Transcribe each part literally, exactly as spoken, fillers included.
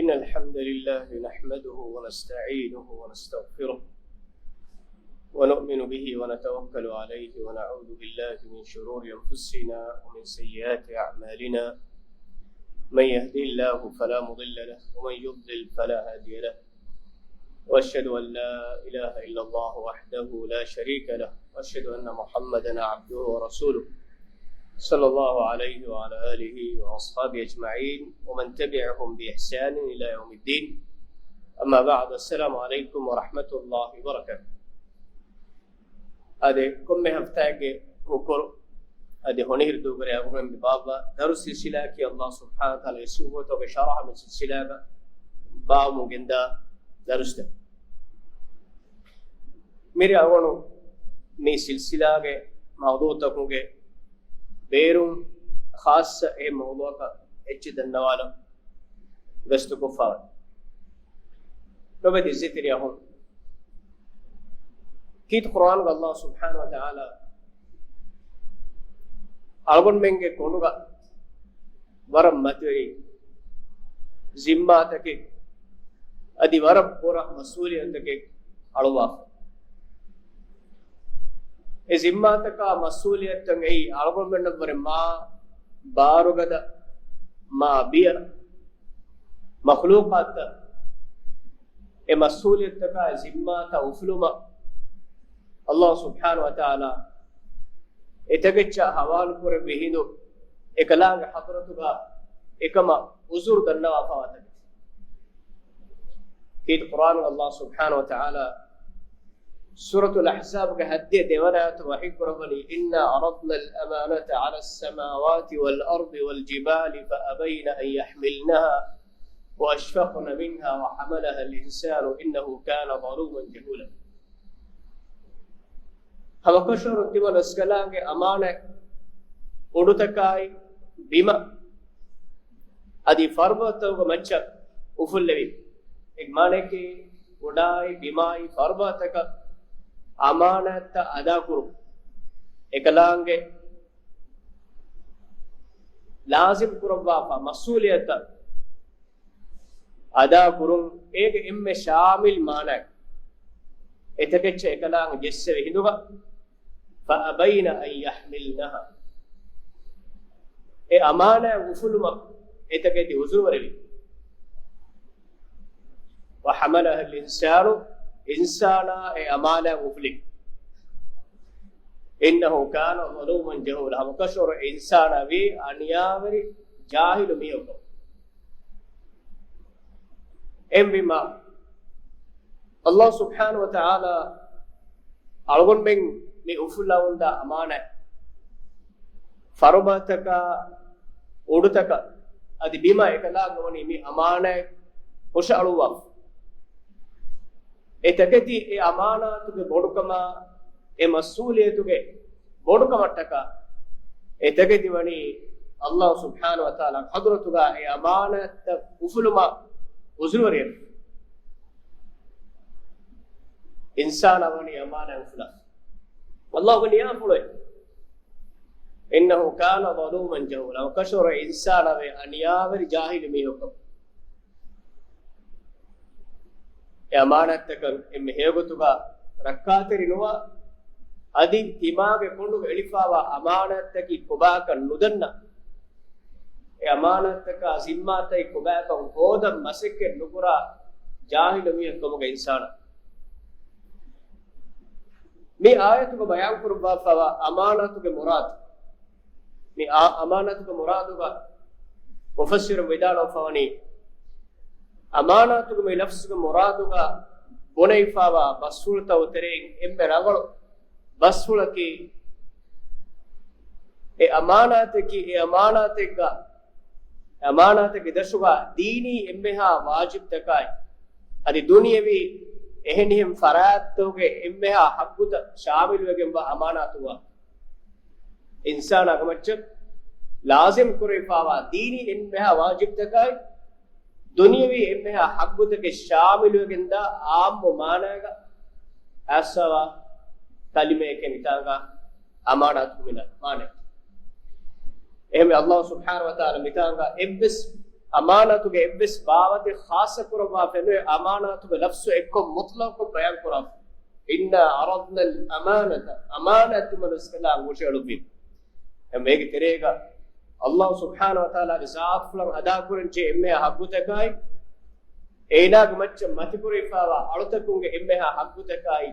إن الحمد لله نحمده ونستعينه ونستغفره، ونؤمن به ونتوكل عليه، ونعوذ بالله من شرور أنفسنا ومن سيئات أعمالنا. من يهده الله فلا مضل له، ومن يضلل فلا هادي له. وأشهد أن لا إله إلا الله وحده لا شريك له، وأشهد أن محمدا عبده ورسوله، صلى الله عليه وعلى آله وأصحابه أجمعين، ومن تبعهم بإحسان إلى يوم الدين. أما بعد، السلام عليكم ورحمة الله وبركاته. އާދެ، ކޮންމެ ހަފްތާއެއްގެ ހުކުރު އަދި ހޮނިހިރު ދޫކުރެ އަގުމެން މި ބާއްވާ ދަރުސް ސިލްސިލާއަކީ އައްލާހު ސުބްޙާނަހު ވަތަޢާލާގެ ސޫރަތުގެ ޝަރަޙަ މި ސިލްސިލާގަ ބާވަމުން ގެންދާ ދަރުސްތައް. މިރޭ އަޅުގަނޑު މި ސިލްސިލާގެ މައުޟޫޢުތަކުގެ ބޭރުން ޚާއްޞަ އެއް މައުޟޫޢަކަށް އެއްޗެއް ދަންނަވާލަން ގަސްތުކޮށްފަވަން. ލޮބެތި އިއްޒަތްތެރި އަޚުން، ކީރިތި ޤުރްއާނުގަ އައްލާހު ސުބްޙާނަހު ވަތަޢާލާ އަޅުގަނޑުމެންގެ ކޮނޑުގަ ވަރަށް މަތިވެރި ޒިންމާތަކެއް އަދި ވަރަށް ބުރަ މަސްއޫލިއްޔަތުތަކެއް އަޅުވާފަ. އެ ޒިންމާތަކާ މަސްއޫލިއްޔަތުތައް އެއީ އަޅުގަނޑުމެންނަށްވުރެ މާ ބާރުގަދަ، މާ ބިޔަ މަޚްލޫޤާތަށް އެ މަސްއޫލިއްޔަތުތަކާ ޒިންމާތައް އުފުލުމަށް އައްލާހު ސުބްޙާނަހު ވަތަޢާލާ އެތަކެއްޗާ ހަވާލުކުރެއްވި ހިނދު އެކަލާނގެ ޙަޟްރަތުގަ އެކަމަށް ޢުޛުރު ދަންނަވާފަވާތަކެތި. ކީރިތި ޤުރްއާނުގަ އައްލާހު ސުބްޙާނަހު ވަތަޢާލާ ސޫރަތުލް އަޙްޒާބުގެ ހައްދިހަ ދެވަނަ އާޔަތު ވަޙީކުރައްވަނީ، إنا عرضنا الأمانة على السماوات والأرض والجبال فأبين أن يحملنها وأشفقن منها وحملها الإنسان إنه كان ظلوما جهولا. ހަމަކަށަވަރުން ތިމަން ރަސްކަލާނގެ އަމާނަތް އުޑުތަކާއި ބިމަށް އަދި ފަރުބަދަތަކުގެ މައްޗަށް އުފުއްލެވި. އޭގެ މާނައަކީ، އުޑާއި ބިމާއި ފަރުބަދަތަކަށް އަމާނާތްތައް އަދާކުރުން. އެކަލާނގެ ލާޒިމް ކުރައްވާފަ މަސްއޫލިއްޔަތަށް އަދާކުރުން އޭގެ އެންމެ ޝާމިލް މާނައެއް. އެތަކެއްޗެއް އެކަލާނގެ ޖެއްސެވި ހިނދުގަ، فأبين أن يحملنها. އެ އަމާނާތް އުފުލުމަށް އެތަކެތި ޢުޛުރުވެރިވި. وحملها الإنسان، އިންސާނާ އެ އަމާނާތް އުފުލި. إنه كان ظلوما جهولا. ހަމަކަށަވަރު އިންސާނާ ވީ އަނިޔާވެރި ޖާހިލު މީހަކު. އެހެންވީމާ، އައްލާހު ސުބްޙާނަހު ވަތަޢާލާ އަޅުގަނޑުމެން މި އުފުލާ އުނދާ އަމާނާތް، ފަރުބަދަތަކާ، އުޑުތަކަށް އަދި ބިމަށް އެކަލާނގެ ވަނީ މި އަމާނާތް ހުށައަޅުއްވާފަ. އެ ތަކެތި އެ އަމާނާތުގެ ބޮޑުކަމާ، އެ މަސްއޫލިއްޔަތުގެ ބޮޑުކަމަށްޓަކާ، އެ ތަކެތި ވަނީ އައްލާހު ސުބްޙާނަހު ވަތަޢާލާގެ ޙަޟްރަތުގަ އެ އަމާނާތްތައް އުފުލުމަށް ޢުޛުރުވެރިއެއް. އިންސާނާ ވަނީ އަމާނާތް އުފުލާ. އައްލާހުގެ ނިޔާފުޅެއް. إنه كان ظلوما جهولا. ކަށަވަރު އިންސާނާ ވޭ އަނިޔާވެރި ޖާހިލު މީހަކު. އެ އަމާނާތްތަކަށް އެންމެ ހެޔޮގޮތުގަ ރައްކާތެރި ނުވާ، އަދި ތިމާގެ ކޮނޑުގަ އެޅިފާވާ އަމާނާތްތަކީ ކޮބާކަން ނުދަންނަ، އެ އަމާނާތްތަކާ ޒިންމާތައް ކޮބާކަން ހޯދަން މަސައްކަތް ނުކުރާ ޖާހިލު މީހެއް ކަމުގަ އިންސާނާ. މި އާޔަތުގަ ބަޔާންކުރައްވާފައިވާ އަމާނާތުގެ މުރާދު، މި އާ-، އަމާނާތުގެ މުރާދުގަ މުފައްސިރުން ވިދާޅުވެފަވަނީ، އަމާނާތުގެ މި ލަފްޒުގެ މުރާދުގަ ބުނެވިފައިވާ ބަސްފުޅުތައް ތެރެއިން އެންމެ ރަނގަޅު ބަސްފުޅަކީ، އެ އަމާނާތަކީ، އެ އަމާނާތެއްގަ، އަމާނާތެއްގެ ދަށުގަ ދީނީ އެންމެހާ ވާޖިބްތަކާއި، އަދި ދުނިޔެވީ އެހެނިހެން ފަރާތްތަކުގެ އެންމެހާ ޙައްޤުތައް ޝާމިލުވެގެންވާ އަމާނާތުވާ. އިންސާނާގެ މައްޗަށް ލާޒިމް ކުރެވިފައިވާ ދީނީ އެންމެހާ ވާޖިބްތަކާއި، ދުނިޔެވީ އެންމެހާ ޙައްޤުތަކެއް ޝާމިލުވެގެންދާ އާއްމު މާނާގަ އައިސްފައިވާ ކަލިމައެކޭ މިތާނގަ އަމާނާތު މިނަ މާނައެއް. އެހެންވެ، އައްލާހު ސުބްޙާނަހު ވަތަޢާލާ މިތާނގަ އެއްވެސް އަމާނާތުގެ އެއްވެސް ބާވަތެއް ޚާއްޞަ ކުރައްވާފައެއް ނުވޭ، އަމާނާތުގެ ލަފްޒު އެއްކޮށް މުޠްލަޤުކޮށް ބަޔާން ކުރާފަ. إنا عرضنا الأمانة، އަމާނާތު މަނުސްކަލާ ހުށައެޅުއްވީ. އެ މޭގެ ތެރޭގަ ﷲ ސުބްޙާނަހޫ ވަތަޢާލާގެ ޒާތުފުޅަށް އަދާކުރަން ޖެހޭ އެންމެހާ ޙައްޤުތަކާއި، އޭނާގެ މައްޗަށް މަތިކުރެވިފާވާ އަޅުތަކުންގެ އެންމެހާ ޙައްޤުތަކާއި،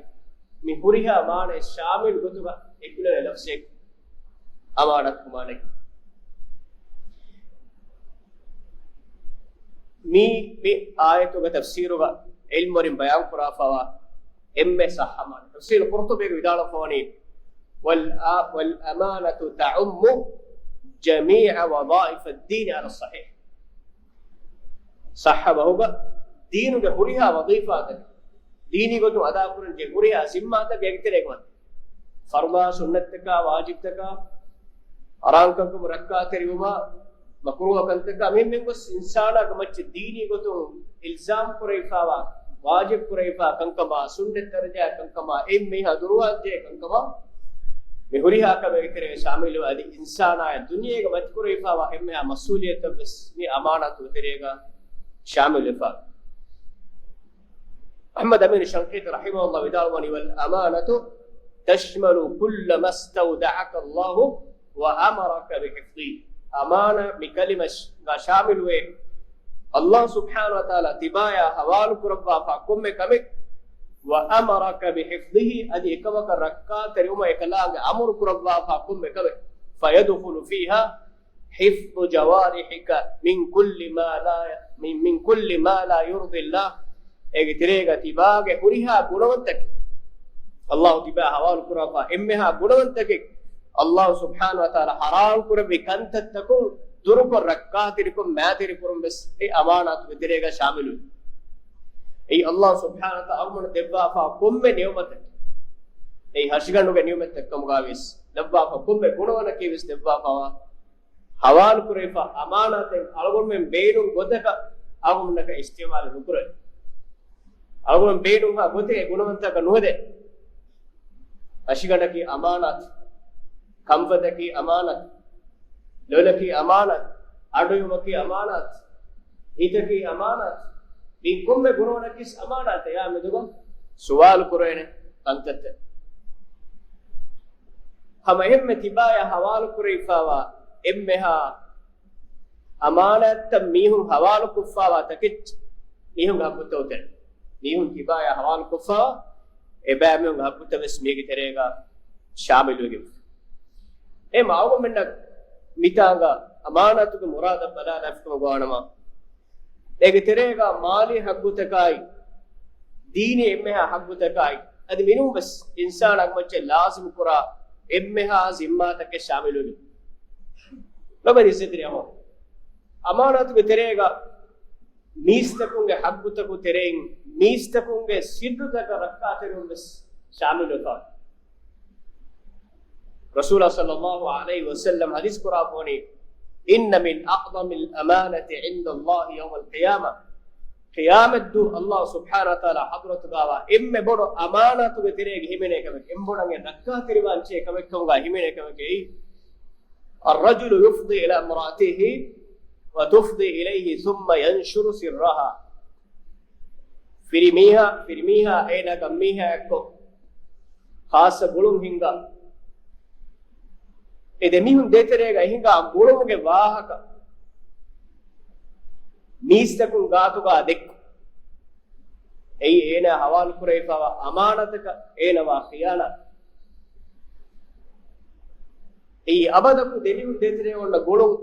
މި ހުރިހާ މާނައެއް ޝާމިލް ގޮތުގަ އެކުލެވޭ ލަފްޒެއް އަމާނާތު މާނައެއް. މި، މި އާޔަތުގެ ތަފްސީރުގަ ޢިލްމުވެރިން ބަޔާން ކުރާފަވާ އެންމެ ޞައްޙަ މާނަ. ތަފްސީރު ޤުރްޠުބީގެ ވިދާޅުވެފަވަނީ، والأ-، والأمانة تعم جميع وظائف الدين على الصحيح. ޞައްޙަ ބަހުގަ ދީނުގެ ހުރިހާ ވަޒީފާތަކެއް، ދީނީ ގޮތުން އަދާކުރަން ޖެހޭ ހުރިހާ ޒިންމާތަކެއް އެގެ ތެރޭގަ ވަން. ފަރުޟާ ސުންނަތްތަކާ، ވާޖިބްތަކާ، ޙަރާމް ކަންކަމުން ރައްކާތެރިވުމާ، މަކުރޫހަ ކަންތަކާ، މިހެންމެން ގޮސް އިންސާނާގެ މައްޗަށް ދީނީ ގޮތުން އިލްޒާމް ކުރެވިފާވާ، ވާޖިބް ކުރެވިފާ ކަންކަމާ، ސުންނަތް ދަރަޖައާ ކަންކަމާ، އެއްމީހާ ދުރުވާންޖެހޭ ކަންކަމާ، މި ހުރިހާ ކަމެއްގެ ތެރޭގަ ޝާމިލުވެ، އަދި އިންސާނާއަށް ދުނިޔޭގެ މަތިކުރެވިފާވާ އެންމެހާ މަސްއޫލިއްޔަތަށް ވެސް މި އަމާނާތުގެ ތެރޭގަ ޝާމިލުވެފަ. އަޙްމަދު އަމީނު ޝަންޤީޠީ ރަޙިމަހުﷲ ވިދާޅުވަނީ، والأمانة تشمل كل ما استودعك الله وأمرك بحفظه. އަމާނާ މި ކަލިމަ ޝް-، ގަ ޝާމިލުވޭ، ﷲ ސުބްޙާނަހޫ ވަތަޢާލާ ތިބާޔާ ޙަވާލު ކުރައްވާފާ ކޮންމެ ކަމެއް، وأمرك بحفظه، އަދި އެކަމަކަށް ރައްކާތެރިވުމަށް އެކަލާނގެ އަމުރު ކުރައްވާފާ ކޮންމެ ކަމެއް، فيدخل فيها حفظ جوارحك من كل ما لا، من، من كل ما لا يرضي الله. އޭގެ ތެރޭގަ ތިބާގެ ހުރިހާ ގުނަވަންތަކެއް، ﷲ ތިބާ ޙަވާލު ކުރާފާ އެންމެހާ ގުނަވަންތަކެއް، ﷲ ސުބްޙާނަހޫ ވަތަޢާލާ ޙަރާމް ކުރެއްވި ކަންތައްތަކުން ދުރުކޮށް، ރައްކާތެރިކޮށް، މައިތިރިކުރުން ވެސް އެ އަމާނާތުގެ ތެރޭގަ ޝާމިލުވޭ. އެއީ ﷲ ސުބްޙާނަހޫ ވަތަޢާލާ އަޅުގަނޑު ދެއްވާފާ ކޮންމެ ނިޢުމަތެއް، އެއީ ހަށިގަނޑުގެ ނިޢުމަތެއް ކަމުގަ ވިޔަސް، ލައްވާފާ ކޮންމެ ގުނަވަނަކީ ވެސް ދެއްވާފާވާ ޙަވާލު ކުރެވިފާ އަމާނާތެއް އަޅުގަނޑުމެން ބޭނުން ގޮތަކަށް އަޅުގަނޑުމެންނަކަށް އިސްތިޢުމާލު ނުކުރޭ. އަޅުގަނޑުމެން ބޭނުންވާ ގޮތެއް ގުނަވަންތަކަށް ނުހެދޭ. ހަށިގަނޑަކީ އަމާނާތު، ކަންފަތަކީ އަމާނާތު، ލޮލަކީ އަމާނާތު، އަޑުއިވުމަކީ އަމާނާތު، ހިތަކީ އަމާނާތު، މި ކޮންމެ ގުނަވަނަކީ އަމާނާތެއް. އެއާ މެދުގަ ސުވާލު ކުރޭނެ ކަންތައްތައް. ހަމަ އެހެންމެ ތިބާޔާ ޙަވާލު ކުރެވިފާވާ އެންމެހާ އަމާނާތްތައް މީހުން ޙަވާލުކޮށްފާވާ ތަކެއްޗެއް މީހުންގެ ޙައްޤުތައް އޮތޭ. މީހުން ތިބާޔާ ޙަވާލުކޮށްފާވާ އެބައިމީހުންގެ ޙައްޤުތައް ވެސް މީގެ ތެރޭގަ ޝާމިލުވެގެން. އެހެންމަ އަޅުގަނޑުމެންނަށް މިތާނގަ އަމާނާތުގެ މުރާދަށް ބަލާލާފިކަމަށް ގޮވާނަމަ، އޭގެ ތެރޭގަ މާލީ ޙައްޤުތަކާއި، ދީނީ އެންމެހާ ޙައްޤުތަކާއި، އަދި މިނޫން ވެސް އިންސާނާގެ މައްޗަށް ލާޒިމް ކުރާ އެންމެހާ ޒިންމާތަކެއް ޝާމިލުވެގެން. ލޮބުވެތި އިއްޒަތްތެރި އަމާ، އަމާނާތުގެ ތެރޭގަ މީސްތަކުންގެ ޙައްޤުތަކު ތެރެއިން މީސްތަކުންގެ ސިއްރުތަކަށް ރައްކާތެރިވުން ވެސް ޝާމިލުވެފަ. ރަސޫލާ ޞައްލައްލާހު ޢަލައިހި ވަސައްލަމް ޙަދީޘް ކުރާފަވަނީ، إن من أعظم الأمانة عند الله يوم القيامة، ޤިޔާމަތްދުވަހު ﷲ ސުބްޙާނަހޫ ވަތަޢާލާ ޙަޟްރަތުގަވާ އެންމެ ބޮޑު އަމާނާތުގެ ތެރޭގަ ހިމެނޭ ކަމެއް، އެންމެ ބޮޑަށް ރައްކާތެރިވާންޖެހޭ ކަމެއް ކަމުގަ ހިމެނޭ ކަމެކޭ، الرجل يفضي إلى امرأته وتفضي إليه ثم ينشر سرها. ފިރިމީހާ، ފިރިމީހާ އޭނާ ގަންމީހާއެއްކޮށް ޚާއްޞަ ގުޅުން ހިންގާ، އެ ދެމީހުން ދޭތެރޭގަ ހިނގާ ގުޅުމުގެ ވާހަކަ މީސްތަކުން ގާތުގަ ދެއްކު. އެއީ އޭނާ ޙަވާލު ކުރެވިފަވާ އަމާނާތަކަށް އޭނާ ވާ ޚިޔާނާތެއް. އެއީ އަބަދަކު ދެމީހުން ދޭތެރޭ އޮންނަ ގުޅުން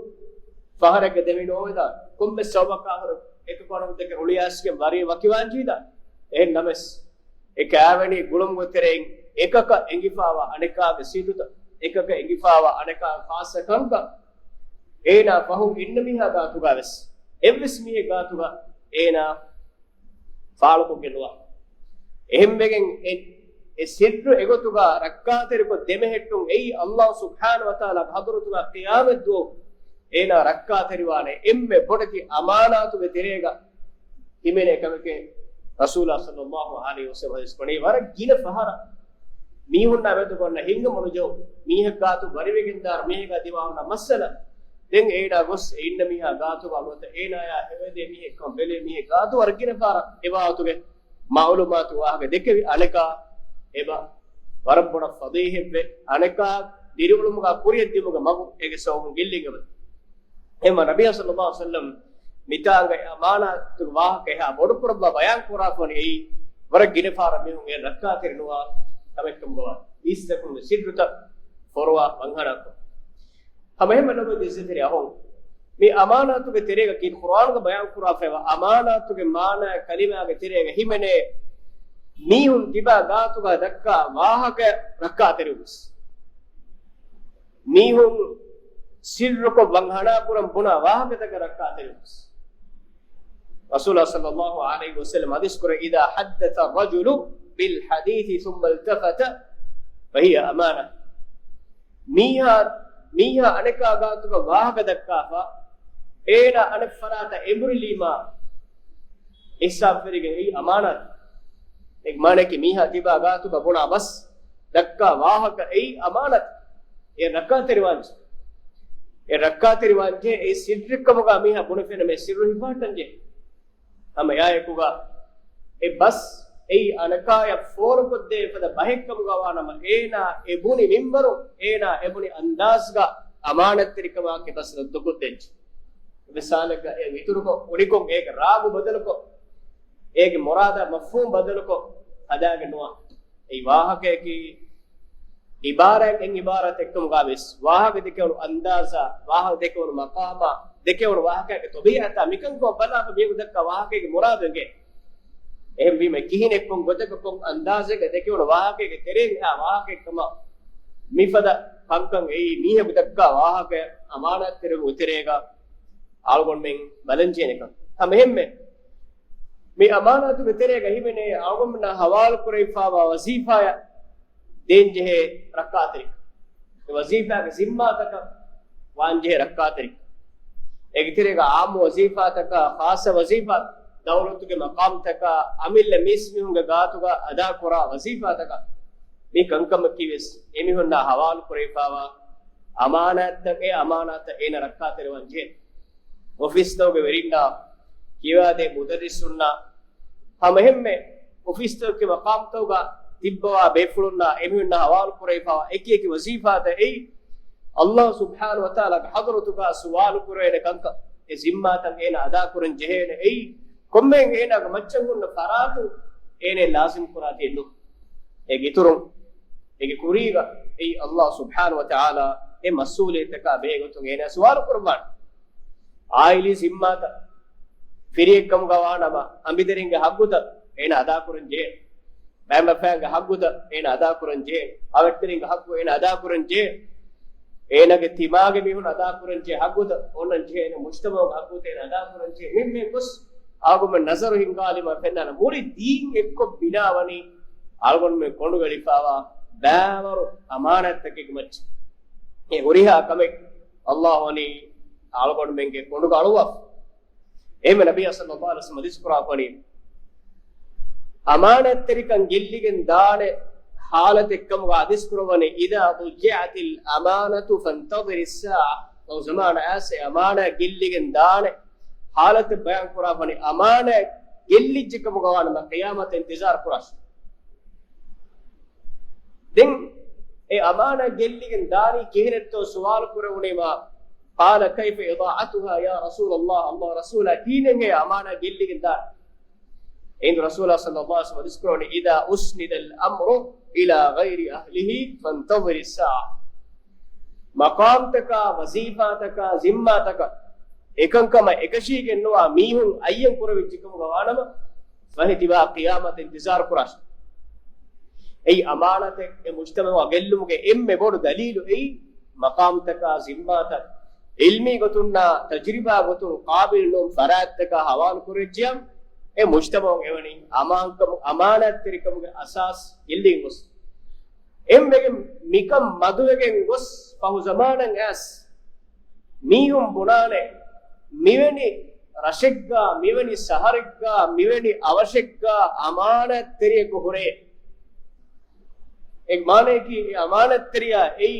ފަހަރެއްގަ ދެމި ނޯވެދާ، ކޮންމެސް ސަބަބަކާ ހުރެ އެކަކު އަނެކަކު ދެކެ ރުޅިއައިސްގެން ވަރީ ވަކިވާންޖެހިދާ. އެހެން ނަމަވެސް، އެ ކާވެނި ގުޅުމުގެ ތެރެއިން އެކަކަށް އެނގިފާވާ އަނެކާގެ ސިއްރުތައް، އެކަކަށް އެނގިފާވާ އަނެކާގެ ޚާއްޞަ ކަންކަން، އޭނާ ފަހު އިންނަ މީހާ ގާތުގަ ވެސް އެއްވެސް މީހެއް ގާތުގަ އޭނާ ފާޅުކޮށްގެން ނުވާ. އެހެންވެގެން އެ، އެ ސިއްރު އެގޮތުގަ ރައްކާތެރިކޮށް ދެމެހެއްޓުން އެއީ ﷲ ސުބްޙާނަހޫ ވަތަޢާލާގެ ޙަޟްރަތުގަ ޤިޔާމަތްދުވަހު އޭނާ ރައްކާތެރިވާނެ އެންމެ ބޮޑެތި އަމާނާތުގެ ތެރޭގަ ހިމެނޭ ކަމެކޭ ރަސޫލާ ޞައްލައްލާހު ޢަލައިހި ވަސައްލަމް ޙަދީޘް ކުރަނީ. ވަރަށް ގިނަ ފަހަރަށް މީހުންނާ މެދު އޮންނަ ހިނގަމުނުޖެހުން، މީހެއް ގާތު ވަރިވެގެންދާ މީހެއްގާ ދިމާވުން އޮންނަ މައްސަލަ، ދެން އޭނާ ގޮސް އެ އިންނަ މީހާ ގާތުގަ ނުވަތަ އޭނާޔާ ހެވެދޭ މީހެއްކަން ބެލޭ މީހެއް ގާތު ވަރަށް ގިނަ ފަހަރަށް އެ ބާވަތުގެ މައުލޫމާތު ވާހަކަ ދެކެވި. އަނެކާ އެބަ ވަރަށް ބޮޑަށް ފަދައިހެއްވެ، އަނެކާ ދިރިއުޅުމުގަ ކުރިއަށް ދިއުމުގެ މަގު އޭގެ ސަބަބުން ގެއްލިގެވެ. އެހެންވީމަ ނަބިއްޔާ ޞައްލައްލާހު ޢަލައިހި ވަސައްލަމް މިތާނގަ އެ އަމާނާތުގެ ވާހަކަ އެހާ ބޮޑުކުރައްވާ ބަޔާން ކުރާފަ ވަނީ އެއީ ވަރަށް ގިނަ ފަހަރަށް މީހުން އެ ރައްކާތެރި ނުވާ ކަމެއްކަމުގަވާ އީސްތަކުންގެ ސިއްރުތައް ފޮރުވާ ވަންހަނާކޮށް. ހަމަ އެހެންމެ ލޮބުވެތި އިއްޒަތްތެރި އަޚުން، މި އަމާނާތުގެ ތެރޭގަ ކީ ޤުރްއާނުގަ ބަޔާން ކުރާފައިވާ އަމާނާތުގެ މާނައާ ކަލިމާގެ ތެރޭގަ ހިމެނޭ މީހުން ތިބާ ގާތުގަ ދައްކާ ވާހަކަ ރައްކާތެރިވުން. މީހުން ސިއްރުކޮށް ވަންހަނާކުރަން ބުނާ ވާހަކަތަކަށް ރައްކާތެރިވުން. ރަސޫލާ ޞައްލައްލާހު ޢަލައިހި ވަސައްލަމަ ޙަދީޘް ކުރޭ، "إذا حدث الرجل بالحديث ثم التفت فهي أمانة." މީހާ، މީހާ އަނެކާ ގާތުގަ ވާހަކަ ދައްކާފަ، އޭނާ އަނެއް ފަރާތަށް އެނބުރިލީމާ އިޙްސާން ފެށިގެން އެއީ އަމާނާތެއް. އޭގެ މާނައަކީ މީހާ ތިބާ ގާތުގަ ބުނާ ބަސް ދައްކާ ވާހަކަ އެއީ އަމާނާތެއް. އެ ރައްކާތެރިވާންޖެ. އެ ރައްކާތެރިވާންޖެ އެ ސިއްރެއްކަމުގަ މީހާ ބުނެފިނަމަ އެ ސިއްރު ހިފަހައްޓަންޖެ. ހަމަ އެއާއެކުގަ އެ ބަސް އެއީ އަނެކާޔަށް ފޯރުކޮށްދޭ ފަދަ ބަހެއްކަމުގަ ވާނަމަ، އޭނާ އެ ބުނި މިންވަރު، އޭނާ އެ ބުނި އަންދާޒްގަ އަމާނާތްތެރިކަމާއެކީ ބަސް ރައްދުކޮށްދޭންޖެ. މިސާލެއްގަ އެ އިތުރުކޮށް އުނިކޮށް އޭގެ ރާގު ބަދަލުކޮށް، އޭގެ މުރާދާ މަފްހޫމް ބަދަލުކޮށް ހަދާގެން ނުވާ. އެއީ ވާހަކަޔަކީ އިބާރާތް އެއް އިބާރާތެއްކަމުގަވެސް، ވާހަކަ ދެކެވުނު އަންދާޒާ، ވާހަކަ ދެކެވުނު މަޤާމާ، ދެކެވުނު ވާހަކައިގެ ޠަބީޢަތާ މިކަންކަމަށް ބަލާފަ މީހަކު ދައްކާ ވާހަކައިގެ މުރާދު އެނގޭ. އެހެންވީމަ ކިހިނެއްކޮން ގޮތަކަށް ކޮން އަންދާޒެއްގަ ދެކެވުނު ވާހަކައިގެ ތެރެއިން އެއާ ވާހަކައެއްކަމަށް މިފަދަ ކަންކަން އެއީ މީހަކު ދައްކާ ވާހަކަ އަމާނާތްތެރިކަމުގެ ތެރޭގަ އަޅުގަނޑުމެން ބަލަންޖެހޭނެ ކަން. ހަމައެހެންމެ މި އަމާނާތުގެ ތެރޭގަ ހިމެނޭ އަޅުގަނޑުމެންނާ ހަވާލުކުރެވިފައިވާ ވަޒީފާއަށް ދޭންޖެހޭ ރައްކާތެރިކަން. އެ ވަޒީފާގެ ޒިންމާތަކަށް ވާންޖެހޭ ރައްކާތެރިކަން. އޭގެ ތެރޭގަ ޢާއްމު ވަޒީފާތަކާ، ޚާއްޞަ ވަޒީފާ، ދައުލަތުގެ މަޤާމްތަކާ، އަމިއްލަ މީސްމީހުންގެ ގާތުގަ އަދާކުރާ ވަޒީފާތަކާ، މި ކަންކަމަކީވެސް އެމީހުންނާ ހަވާލުކުރެވިފައިވާ އަމާނާތްތައް، އެ އަމާނާތަށް އޭނަ ރައްކާތެރިވާން ޖެހޭ. އޮފީސްތަކުގެ ވެރިންނާ، ކިޔަވާދޭ މުދައްރިސުންނާ، ހަމައެހެންމެ އޮފީސްތަކުގެ މަޤާމްތަކުގަ ތިއްބަވާ ބޭފުޅުންނާ އެމީހުންނާ ހަވާލުކުރެވިފައިވާ އެކި އެކި ވަޒީފާތައް އެއީ، އައްލާހު ސުބްޙާނަހު ވަތަޢާލާގެ ޙަޟްރަތުގަ ސުވާލު ކުރެވޭނެ ކަންކަން. އެ ޒިންމާތައް އޭނާ އަދާކުރަން ޖެހޭނެ އެއީ، ކޮންމެހެން އޭނާގެ މައްޗަށް ހުންނަ ފަރާތުން އޭނަ ލާޒިމް ކުރާތީ ނޫން. އޭގެ އިތުރުން، އޭގެ ކުރީގަ އެއީ އައްލާހު ސުބްޙާނަހު ވަތަޢާލާ އެ މަސްއޫލިއްޔަތަކާ ބެހޭގޮތުން އޭނާ ސުވާލު ކުރައްވާނެ. އާއިލީ ޒިންމާތައް، ފިރިއެއްކަމުގަ ވާނަމަ، އަނބިދެރިންގެ ހައްގުތައް އޭނާ އަދާކުރަން ޖެހޭނެ. ބައެއް މަފައިންގެ ހައްގުތައް އޭނާ އަދާކުރަން ޖެހޭނެ. އަވަށްޓެރިންގެ ހައްގު އޭނާ އަދާކުރަން ޖެހޭނެ. އޭނާގެ ތިމާގެ މީހުން އަދާކުރަން ޖެހޭ ހައްގުތައް އޮންނަން ޖެހޭނެ. މުޖްތަމަޢުގެ ހައްގުތައް އޭނާ އަދާކުރަން ޖެހޭ. މި، މި ގޮސް އަޅުގަނޑުމެން ނަޒަރު ހިންގާލީމަ ފެންނާނެ މުޅި ދީން އެއްކޮށް ބިނާވަނީ އަޅުގަނޑުމެން ކޮނޑުގަ އެޅިފައިވާ ބައިވަރު އަމާނާތްތަކެއްގެ މައްޗަށް. އެ ހުރިހާ ކަމެއް އައްލާހު ވަނީ އަޅުގަނޑުމެންގެ ކޮނޑުގަ އަޅުވާފަ. އެހެންވެ ނަބިއްޔާ ޞައްލައްލާހު ޢަލައިހި ވަސައްލަމަ ޙަދީޘް ކުރާފަ ވަނީ، އަމާނާތްތެރިކަން ގެއްލިގެން ދާނެ ޙާލަތެއްކަމުގަ ޙަދީޘް ކުރައްވަނީ، "إذا ضيعت الأمانة فانتظر الساعة." ފަހު ޒަމާނާ އައިސް އެ އަމާނާތް ގެއްލިގެން ދާނެ ޙާލަތެއް ބަޔާން ކުރާފަ ވަނީ، އަމާނާތް ގެއްލިއްޖެކަމުގަ ވާނަމަ ޤިޔާމަތަށް އިންތިޒާރު ކުރާށޭ. ދެން އެ އަމާނާތް ގެއްލިގެން ދާނީ ކިހިނެއްތޯ ސުވާލު ކުރެވުނީމާ، قال كيف إضاعتها يا رسول الله؟ އައްލާހު ރަސޫލާ، ކިހިނެއްހޭ އަމާނާތް ގެއްލިގެން ދާނީ؟ އެހިނދު ރަސޫލާ ޞައްލައްލާހު ޢަލައިހި ވަސައްލަމަ ޙަދީޘް ކުރައްވަނީ، "إذا أسند الأمر إلى غير أهله فانتظر الساعة." މަޤާމްތަކާ، ވަޒީފާތަކާ، ޒިންމާތަކަށް އެކަންކަމަށް އެކަށީގެންނުވާ މީހުން އައްޔަން ކުރެވިއްޖެކަމުގަ ވާނަމަ، ފަހެ ތިބާ ޤިޔާމަތަށް އިންތިޒާރު ކުރާށޭ. އެއީ އަމާނާތެއް އެ މުޖްތަމަޢުއަށް ގެއްލުމުގެ އެންމެ ބޮޑު ދަލީލު އެއީ، މަޤާމްތަކާ، ޒިންމާތައް ޢިލްމީ ގޮތުންނާ ތަޖުރިބާ ގޮތުން ޤާބިލު ނޫން ފަރާތްތަކާ ޙަވާލު ކުރެއްޖިޔާ، އެ މުޖްތަމަޢުން އެވަނީ އަމާންކަމު، އަމާނާތްތެރިކަމުގެ އަސާސް ގެއްލިގެން ގޮސް. އެންމެގެ މިކަން މަދުވެގެން ގޮސް ފަހު ޒަމާނަށް އައިސް މީހުން ބުނާނެ، މިވެނި ރަށެއްގާ، މިވެނި ޝަހަރެއްގާ، މިވެނި އަވަށެއްގާ އަމާނާތްތެރިޔަކު ހުރޭ. އޭގެ މާނައަކީ އެ އަމާނާތްތެރިޔާ އެއީ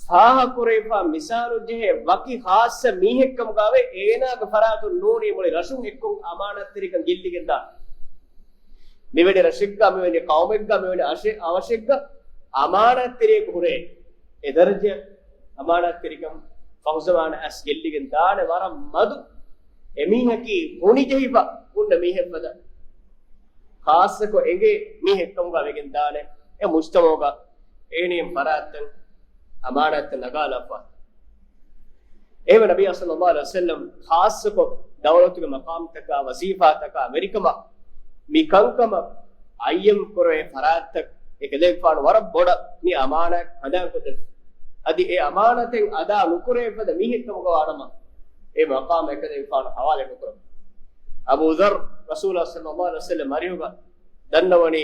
ފާހަގަކުރެވިފާ މިސާލު ޖެހޭ ވަކި ޚާއްޞަ މީހެއްކަމުގަވެ އޭނާގެ ފަރާތުން ނޫނީ މުޅި ރަށުން އެއްކޮށް އަމާނަތްތެރިކަން ގެއްލިގެންދާ. މިވެނި ރަށެއްގަ، މިވެނި ޤައުމެއްގަ، މިވެނި އަށެ-، އަވަށެއްގަ އަމާނަތްތެރިޔަކު ހުރޭ އެ ދަރަޖަ އަމާނަތްތެރިކަން ފަހުޒަމާނަ އަސް ގެއްލިގެން ދާނެ ވަރަށް މަދު އެމީހަކީ ހުނިޖެހިފަ ހުންނަ މީހެއްފަދަ ޚާއްޞަކޮށް އެނގޭ މީހެއްކަމުގަ ވެގެން ދާނެ އެ މުޖްތަމަޢުގަ އެހެނިހެން ފަރާތްތައް އަމާނާތްތައް ނަގާލާފަ. އެހެންވެ ނަބީ ޞައްލައްލާހު ޢަލައިހި ވަސައްލަމް ޚާއްޞަކޮށް ދައުލަތުގެ މަޤާމްތަކާ ވަޒީފާތަކާ ވެރިކަމަށް މި ކަންކަމަށް އައްޔަމް ކުރެވޭ ފަރާތްތައް އެކަލޭގެފާނު ވަރަށް ބޮޑަށް މި އަމާނާތް ހަނދާންކޮށްދެއްވި. އަދި އެ އަމާނާތެއް އަދާ ނުކުރެވޭ ފަދަ މީހެއްކަމުގަ ވާނަމަ އެ މަޤާމް އެކަލޭގެފާނު ޙަވާލެއް ނުކުރަން. އަބޫ ޛައްރު ރަސޫލާ ޞައްލައްލާހު ޢަލައިހި ވަސައްލަމް އަރިހުގަ ދަންނަވަނީ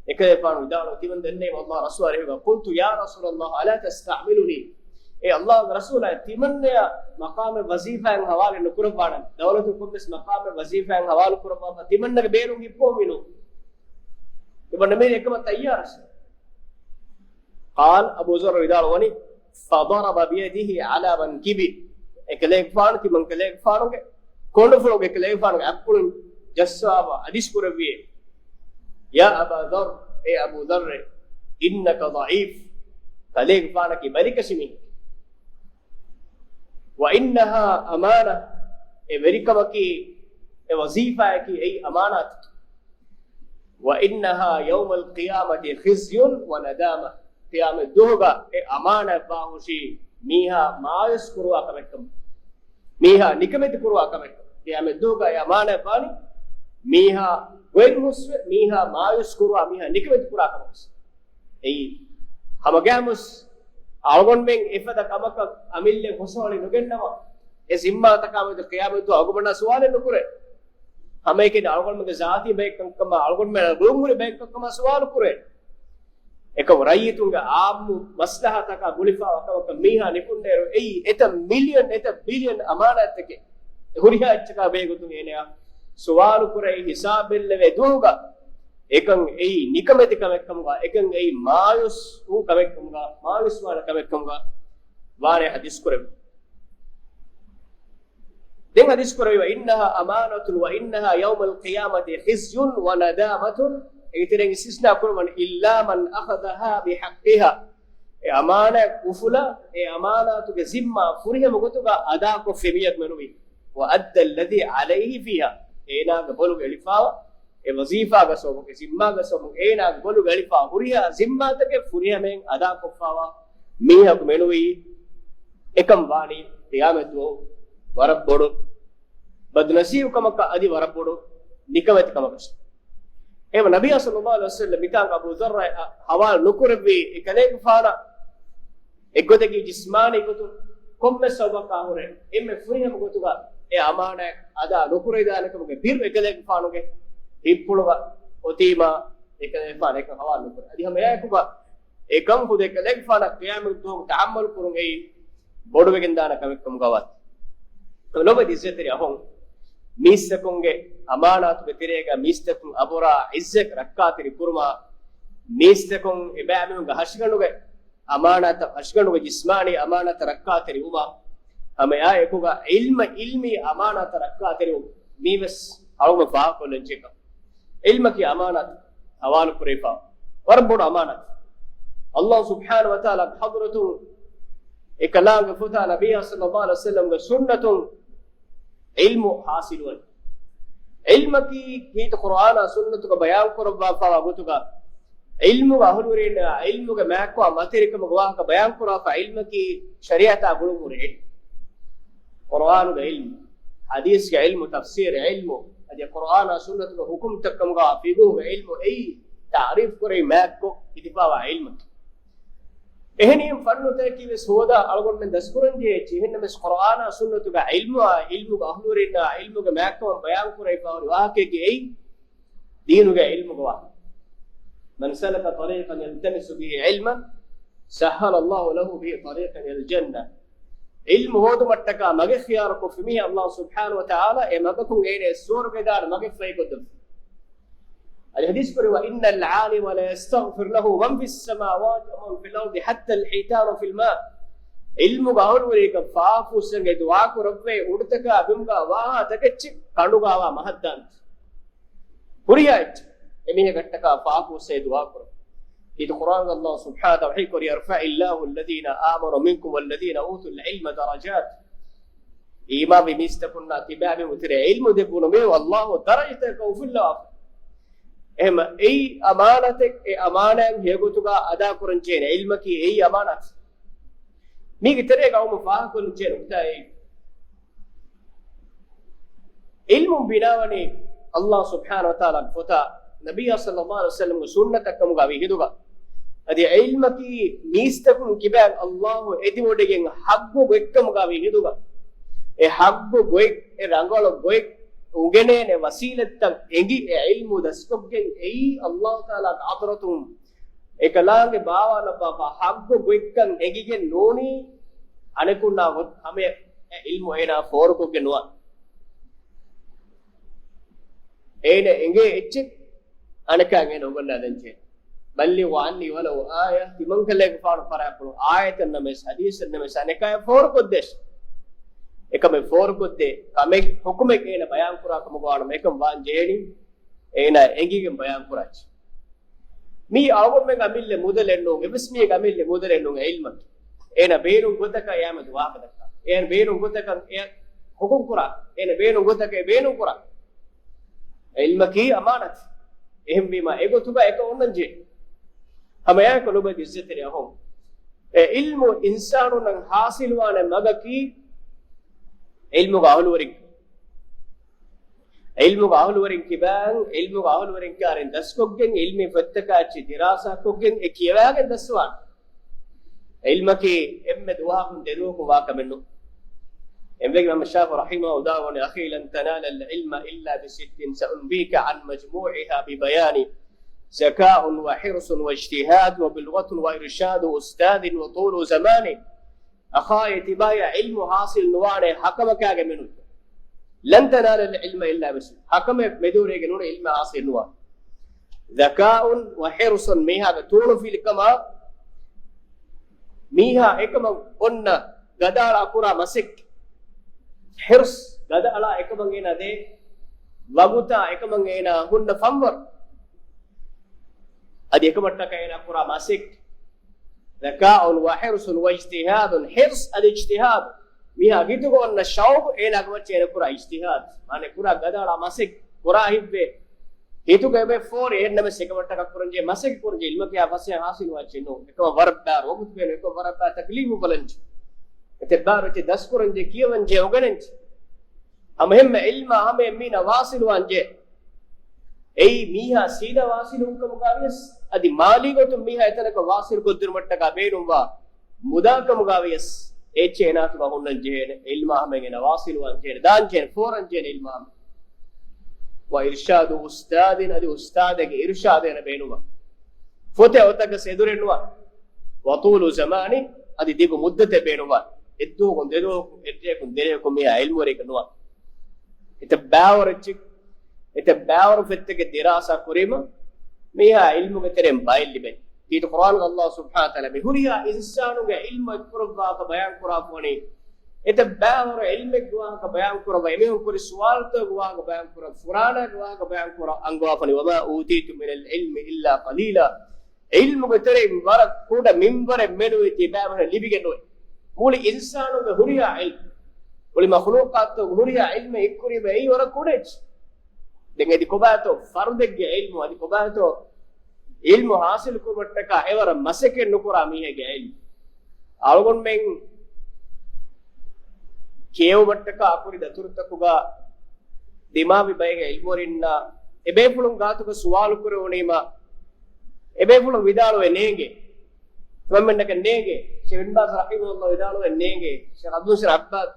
އެކަލޭގެފާނު ވިދާޅުވި ތިމަން ދެންނެވި ﷲ ރަސޫލާ އަރިހުގަ، قلت يا رسول الله ألا تستعملني؟ އޭ ﷲގެ ރަސޫލާ، ތިމަންނަޔަށް މަޤާމެއް ވަޒީފާއެއް ޙަވާލެއް ނުކުރައްވާނަން. ދައުލަތު ކޮންމެސް މަޤާމެއް ވަޒީފާއެއް ޙަވާލު ކުރައްވާފަ ތިމަންނަގެ ބޭރުން ހިއްޕަވަމުން. ތިމަންނަ މީ އެކަމަށް ތައްޔާރަށެ. قال، އަބޫ ޛައްރު ވިދާޅުވަނީ، فضرب بيده على منكبي، އެކަލޭގެފާނު ތިމަން ކަލޭގެފާނުގެ ކޮނޑުފުޅުގެ ކަލޭގެފާނުގެ އަތްޕުޅުން ޖައްސާފަ ޙަދީސް ކުރެއްވިއޭ، يا أبا ذر، އޭ އަބޫ ޛައްރޭ، إنك ضعيف، ކަލޭގެފާނަކީ ބަލިކަށި މީހެއް. وإنها أمانة، އެ ވެރިކަމަކީ، އެ ވަޒީފާއަކީ އެއީ އަމާނާތެއް. وإنها يوم القيامة خزي وندامة، ޤިޔާމަތް ދުވަހުގަ އެ އަމާނާތް ވާހުށީ މީހާ މާޔޫސް ކުރުވާ ކަމެއްކަމަށް، މީހާ ނިކަމެތި ކުރުވާ ކަމެއްކަމަށް. ޤިޔާމަތް ދުވަހުގަ އެ އަމާނާތް ވާނީ މީހާ ގޮތް ހުސްވެ، މީހާ މާޔޫސް ކުރުވާ، މީހާ ނިކަމެތި ކުރާ ކަމަށް. އެއީ ހަމަގައިމުސް އަޅުގަނޑުމެން އެފަދަ ކަމަކަށް އަމިއްލައަށް ހުށަހަޅި ނުގެންނަވާ، އެ ޒިންމާތަކާމެދު ޤިޔާމަތް ދުވަހު އަޅުގަނޑަށް ސުވާލެއް ނުކުރޭ. ހަމައެކަނި އަޅުގަނޑުމެންގެ ޒާތީ ބައެއްކަންކަމާ، އަޅުގަނޑުމެން ގުޅުންހުރި ބައެއްކަންކަމާ ސުވާލު ކުރޭ. އެކަމު ރައްޔިތުންގެ އާއްމު މަސްލަހަތަކާ ގުޅިފާވާ ކަމަކަށް މީހާ ނިކުންނޭރު އެއީ އެތައް މިލިއަން، އެތައް ބިލިއަން އަމާނާތްތަކެއް ހުރިހާ އެއްޗަކާ ބެހޭގޮތުން އޭނަޔާ ސުވާލު ކުރެވި ހިސާބެއްލެވޭ ދުވަހުގަ، އެކަން އެއީ ނިކަމެތި ކަމެއްކަމުގަ، އެކަން އެއީ މާޔޫސް ވުން ކަމެއްކަމުގަ، މާޔޫސްވާނެ ކަމެއްކަމުގަ ވާނެ ޙަދީސް ކުރެވި. ދެން ޙަދީސް ކުރެވި، وإنها أمانة وإنها يوم القيامة خزي وندامة، އޭގެ ތެރެއިން އިސްތިސްނާ ކުރައްވަން، إلا من أخذها بحقها، އެ އަމާނާތް އުފުލާ، އެ އަމާނާތުގެ ޒިންމާ ފުރިހަމަ ގޮތުގަ އަދާކޮށްފި މީހަކު މެނުވީ، وأدى الذي عليه فيها، އޭނާގެ ބޮލުގަ އެޅިފާވާ އެ ވަޒީފާގެ ސަބަބުން، އެ ޒިންމާގެ ސަބަބުން އޭނާގެ ބޮލުގަ އެޅިފާ ހުރިހާ ޒިންމާތަކެއް ފުރިހަމައިން އަދާކޮށްފާވާ މީހަކު މެނުވީ، އެކަން ވާނީ ޤިޔާމަތް ދުވަހު ވަރަށް ބޮޑު ބަދުނަސީބު ކަމަކަށް އަދި ވަރަށް ބޮޑު ނިކަމެތި ކަމަކަށް. އެހެން ނަބިއްޔާ ޞައްލައްލާހު ޢަލައިހި ވަސައްލަމް މިތާނގަ އަބޫ ޛައްރަށް ޙަވާލު ނުކުރެއްވީ އެކަލޭގެފާނަށް އެއްގޮތަކީ ޖިސްމާނީ ގޮތުން ކޮންމެ ސަބަބަކާ ހުރެ އެންމެ ފުރިހަމަ ގޮތުގަ އެ އަމާނާތް އަދާ ނުކުރެވިދާނެ ކަމުގެ ބިރު އެކަލޭގެފާނުގެ ހިތްޕުޅުގަ އޮތީމާ އެކަލޭގެފާނު އެކަން ޙަވާލު ނުކުރޭ. އަދި ހަމައެއާއެކުގަ އެކަން ޚުދު އެކަލޭގެފާނަށް ޤިޔާމަތް ދުވަހު ތަޙައްމަލު ކުރުން އެއީ ބޮޑުވެގެންދާނެ ކަމެއްކަމުގަ ވާތީ. ލޮބުވެތި އިއްޒަތްތެރި އަޚުން، މީސްތަކުންގެ އަމާނާތުގެ ތެރޭގަ މީސްތަކުން އަބުރާ އިއްޒަތް ރައްކާތެރި ކުރުމާ، މީސްތަކުން އެބައިމީހުންގެ ހަށިގަނޑުގެ އަމާނާތައް، ހަށިގަނޑުގެ ޖިސްމާނީ އަމާނާތައް ރައްކާތެރިވުމާ، ހަމައެއާއެކުގަ ޢިލްމަށް، ޢިލްމީ އަމާނާތައް ރައްކާތެރިވުން، މީވެސް އަޅުގަނޑު ފާހަގަކޮށްލަންޖެހޭ ކަމެއް. ޢިލްމަކީ އަމާނާތެއް، ޙަވާލު ކުރެވިފާ ވަރަށް ބޮޑު އަމާނާތެއް. ﷲ ސުބްޙާނަހޫ ވަތަޢާލާގެ ޙަޟްރަތުން، އެކަލާނގެ ފުތާ ނަބިއްޔާ ޞައްލައްލާހު ޢަލައިހި ވަސައްލަމްގެ ސުންނަތުން ޢިލްމު ޙާޞިލުވަން. ޢިލްމަކީ ކީރިތި ޤުރުއާނާ ސުންނަތުގަ ބަޔާން ކުރައްވާފާވާ ގޮތުގަ، ޢިލްމުގެ އަހުލުވެރިންނާ ޢިލްމުގެ މާތްކޮށް މަތިވެރިކަމުގެ ވާހަކަ ބަޔާން ކުރާފަ، ޢިލްމަކީ ޝަރީޢަތާ ގުޅުންހުރި އެއް. ޤުރުއާނުގެ ޢިލްމު، ޙަދީޘްގެ ޢިލްމު، ތަފްސީރު ޢިލްމު، އަދި ޤުރުއާނާ ސުންނަތުގެ ޙުކުމްތައް ކަމުގަ ފިޤުހުގެ ޢިލްމު، އެއީ ތަޢުރީފު ކުރެވި މާތްކޮށް ހިތިފާވާ ޢިލްމަކީ. އެހެނިހެން ފަންނުތަކަކީ ވެސް ހޯދާ އަޅުގަނޑުމެން ދަސްކުރަންޖެހޭ އެއްޗެއް. އެހެންނަމަވެސް ޤުރުއާނާ ސުންނަތުގެ ޢިލްމުއާ، ޢިލްމުގެ އަހުލުވެރިންނާ ޢިލްމުގެ މާތްކަމަށް ބަޔާން ކުރެވިފަ ހުރި ވާހަކައަކީ އެއީ ދީނުގެ ޢިލްމުގެ ވާހަކަ. من سلك طريقا يلتمس فيه علما سهل الله له به طريقا إلى الجنة. ޢިލްމު ހޯދުމަށްޓަކާ މަގެއް ޚިޔާރުކޮށްފި މީހާ ﷲ ސުބްޙާނަހޫ ވަތަޢާލާ އެ މަގަކުން އޭނަޔަށް ސުވަރުގެ ދާން މަގެއް ފަހިކޮށްދެއްވި. އަދި ޙަދީޘް ކުރި، وإن العالم ليستغفر له من في السماوات ومن في الأرض حتى الحيتان في الماء. ޢިލްމުގެ އަހުލުވެރިޔަކަށް ފާފަ ހުސްއެނގޭ ދުޢާ ކުރައްވޭ، އުޑުތަކާ ބިމުގާ ވާހާ ތަކެއްޗި ކަނޑުގާވާ މަހަށްދާން. ހުރިހާ އެއްޗެއް އެމީހަކަށްޓަކާ ފާފަ ހުސްއެ ދުޢާ ކުރަން. ކީރިތި ޤުރްއާނުގަ ﷲ ސުބްޙާނަހޫ ވަތަޢާލާ ވަޙީ ކުރި، يرفع الله الذين آمنوا منكم والذين أوتوا العلم درجات. އީމާންވި މީސްތަކުންނާ ތިބާމީހުން ތެރޭ ޢިލްމު ދެއްވުނު މީހުން ﷲ ދަރަޖަތަކަށް އުފުއްލަވާފަ. އެހެންމަ އެއީ އަމާނަތެއް، އެ އަމާނާތް ހެޔޮގޮތުގަ އަދާކުރަން ޖެހޭނެ ޢިލްމަކީ އެއީ އަމާނާތެއް. މީގެ ތެރޭގަ އައުމު ފާހަގަކޮށްލަން ޖެހޭ ނުކުތާއެއް. ޢިލްމުން ބިނާވަނީ ﷲ ސުބްޙާނަހޫ ވަތަޢާލާގެ ފޮތާ، ނަބިއްޔާ ޞައްލައްލާހު ޢަލައިހި ވަސައްލަމްގެ ސުންނަތަށް ކަމުގަ ވިހިދުގަ. އަދި ޢިލްމަކީ މީސްތަކުން ކިބައިން ﷲ އެދިވޮޑިގެން ޙައްޤު ގޮތްކަމުގަ ވިހިދުގަ. އެ ޙައްޤު ގޮތް، އެ ރަނގަޅު ގޮތް އުނގެނޭނެ ވަސީލަތްތައް އެނގި، އެ ޢިލްމު ދަސްކޮށްގެން އެއީ ﷲ ތަޢާލާގެ ޙަޟްރަތުން އެކަލާނގެ ބާވާލައްވާފަ ޙައްޤު ގޮތްކަން އެނގިގެން ނޫނީ، އަނެކުންނާ ގޮތް ހަމަޔަށް އެ ޢިލްމު އޭނާ ފޯރުކޮށްގެން ނުވާ. އޭނަ އެނގޭ އެއްޗެއް އަނެކާ އޭނަ އުނގަންނާދެން ޖެހޭ. بلغوا عني ولو آية، ތިމަންކަލޭގެފާނު ފަރާތްޕުޅު އާޔަތެއް ނަމަވެސް ޙަދީޘެއް ނަމަވެސް އަނެކާޔަށް ފޯރުކޮށްދޭށި. އެކަމެއް ފޯރުކޮށްދޭ ކަމެއް ޙުކުމެއް އޭނަ ބަޔާންކުރާ ކަމުގަ ވާނަމަ އެކަން ވާން ޖެހޭނީ އޭނާ އެނގިގެން ބަޔާންކުރާ އެއްޗެއް. މީ އަޅުގަނޑުމެން އަމިއްލަ މުދަލެއް ނޫން، އެއްވެސް މީހެއް އަމިއްލަ މުދަލެއް ނޫން ޢިލްމަކީ. އޭނަ ބޭނުން ގޮތަކަށް އެއާމެދު ވާހަކަ ދައްކާ. އޭނަ ބޭނުން ގޮތަކަށް އެ ޙުކުމް ކުރާ. އޭނަ ބޭނުން ގޮތަކަށް އެ ބޭނުން ކުރާ. ޢިލްމަކީ އަމާނަތެއް. އެހެންވީމާ އެގޮތުގަ އެކަން އޮންނަން ޖެހޭ. ހަމައެއާއެކު ލޮބުވެތި ޢިއްޒަތްތެރި އަޚުން، އެ ޢިލްމު އިންސާނުންނަށް ޙާޞިލުވާނެ މަގަކީ ޢިލްމުގެ އަހުލުވެރިން ޢިލްމުގެ އަހުލުވެރިން ކިބައިން، ޢިލްމުގެ އަހުލުވެރިން ކާރިން ދަސްކޮށްގެން، ޢިލްމީ ފޮތްތަކާ އެއްޗެއް ދިރާސާކޮށްގެން އެ ކިޔަވާގެން ދަސްވާނެ. ޢިލްމަކީ އެންމެ ދުވަހަކުން ދެދުވަހަކުން ވާ ކަމެއް ނޫން. އެންމެގެ އިމާމް ޝާފިޢީ ރަޙިމަހުﷲ ވަދާގޮނެ، أخي لن تنال العلم إلا بست، سأنبيك عن مجموعها ببيان، ذكاء وحرص واجتهاد وبلغة وإرشاد أستاذ وطول زمان. އަޚާ އެ ތިބާޔަށް ޢިލްމު ޙާޞިލް ނުވާނެ ހަކަމަކާގެ މެނު. لن تنال العلم إلا بست. ހަކަމެއް މެދުވެރިގެ ނޫން ޢިލްމެއް ޙާޞިލް ނުވާ. ذكاء وحرص، މީހާގެ ތޫނުފިލިކަމާ، މީހާ އެކަމަށް އޮންނަ ގަދައަޅާ ކުރާ މަސައްކަތް. ޙިރްޞް، ގަދައަޅާ އެކަމަށް އޭނާ ދޭ ވަގުތާ، އެކަމަށް އޭނާ ހުންނަ ފަންވަރު. އަދި އެކަމަށްޓަކައި އޭނާ ކުރާ މަސައްކަތް. ذكاء وحرص واجتهاد، ޙިރްޞް އަދި އިޖްތިހާދު. މީހާ ހިތުގަ އޮންނަ ޝައުޤު އޭނާގެ މައްޗަށް އޭނާ ކުރާ އިޖްތިހާދު. މާނަ ކުރާ ގަދައަޅާ މަސައްކަތް ކުރާ ހިތްވޭ. ހިތުގަ އެބައި ފޯރި އެހެންނަމަސް އެކަމަށްޓަކަށް ކުރަންޖެހޭ މަސައްކަތް ކުރަންޖެހޭ ޢިލްމަކީ އާ ފަސޭހަ ޙާޞިލުވާ އެއްޗެއް ނޫން. އެކަމަށް ވަރަށް ބާރު ވަގުތު ބޭނުން، އެކަމަށް ވަރަށް ބާރު ތަކްލީފު ބަލަންޖެހޭ. އެތައް ބާރު އެއްޗެއް ދަސްކުރަންޖެހޭ، ކިޔަވަންޖެހޭ، އުނގެނެންޖެހޭ. ހަމަ އެހެންމެ ޢިލްމާ ހަމައެއް މީނަ ވާޞިލުވާންޖެހޭ. އެއީ މީހާ ސީދާ ވާޞިލުވުން ކަމުގަވިޔަސް، އަދި މާލީ ގޮތުން މީހާ އެތަނަކަށް ވާޞިލު ކޮށްދިނުމަށްޓަކާ ބޭނުންވާ މުދާ ކަމުގަވިޔަސް، އެއްޗެއް އޭނާތުގަ ހުންނަން ޖެހޭނެ، ޢިލްމާ ހަމައިން އޭނާ ވާޞިލުވާން ޖެހޭނެ، ދާން ޖެހޭނެ، ފޯރަން ޖެހޭނެ ޢިލްމާ ހަމަ. وإرشاد أستاذ، އަދި އުސްތާޛެއްގެ އިރުޝާދު އޭނަ ބޭނުންވާ. ފޮތެއް އޮތަކަސް އެދުރެއް ނުވާ. وطول زمان، އަދި ދިގު މުއްދަތެއް ބޭނުންވާ. އެއްދުވަހަކުން ދެދުވަހަކުން އެއްރެއަކުން ދެރެއަކުން މީހާ ޢިލްމުވެރިއެއް ނުވާ. އެތައް ބާވަރު އެއްޗެއް، އެތައް ބާވަރު ފޮތްތަކެއް ދިރާސާ ކުރީމަ، މީހާ ޢިލްމުގެ ތެރެއިން ބައެއް ލިބެނީ. ކީރިތި ޤުރްއާނުގަ ﷲ ސުބްޙާނަހޫ ވަތަޢާލާ މި ހުރިހާ އިންސާނުގެ ޢިލްމު އެއްކުރައްވާކަށް ބަޔާން ކުރާފަވަނީ. އެތައް ބާވަރު ޢިލްމެއްގެ ވާހަކަ ބަޔާން ކުރައްވާ، އެމީހުން ކުރި ސުވާލުތަކުގެ ވާހަކަ ބަޔާން ކުރައްވާ، ފުރާނާގެ ވާހަކަ ބަޔާން ކުރައްވާ އަންގަވާފަވަނީ، وما أوتيتم من العلم إلا قليلا. ޢިލްމުގެ ތެރެއިން ވަރަށް ކުޑަ މިންވަރެއް މެނުވީ ތިބާމީހުންނަށް ލިބިގެން ނުވޭ. މުޅި އިންސާނުންގެ ހުރިހާ ޢިލްމު، މުޅި މަޚްލޫޤާތުގެ ހުރިހާ ޢިލްމެއް އެއްކުރީމަ އެއީ ވަރަށް ކުޑަ އެއްޗެއް. ދެން އެދި ކޮބާތޯ ފަރުދެއްގެ ޢިލްމު، އަދި ކޮބާތޯ ޢިލްމު ޙާޞިލު ކުރުމަށްޓަކާ އެވަރަށް މަސައްކަތް ނުކުރާ މީހެއްގެ ޢިލްމު؟ އަޅުގަނޑުމެން ކިޔެވުމަށްޓަކާ އަކުރި ދަތުރުތަކުގަ ދިމާވި ބައެއް ޢިލްމުވެރިންނާ އެބޭފުޅުން ގާތުގަ ސުވާލު ކުރެވުނީމަ، އެބޭފުޅުން ވިދާޅުވެ ނޭނގެ. ތިމަންމެންނަކަށް ނޭނގެ. ޝޭޚް ބިން ބާޒް ރަޙިމަހުﷲ ވިދާޅުވެ ނޭނގެ. ޝޭޚް ޢަބްދުލް ނާޞިރް ޢައްބާދް،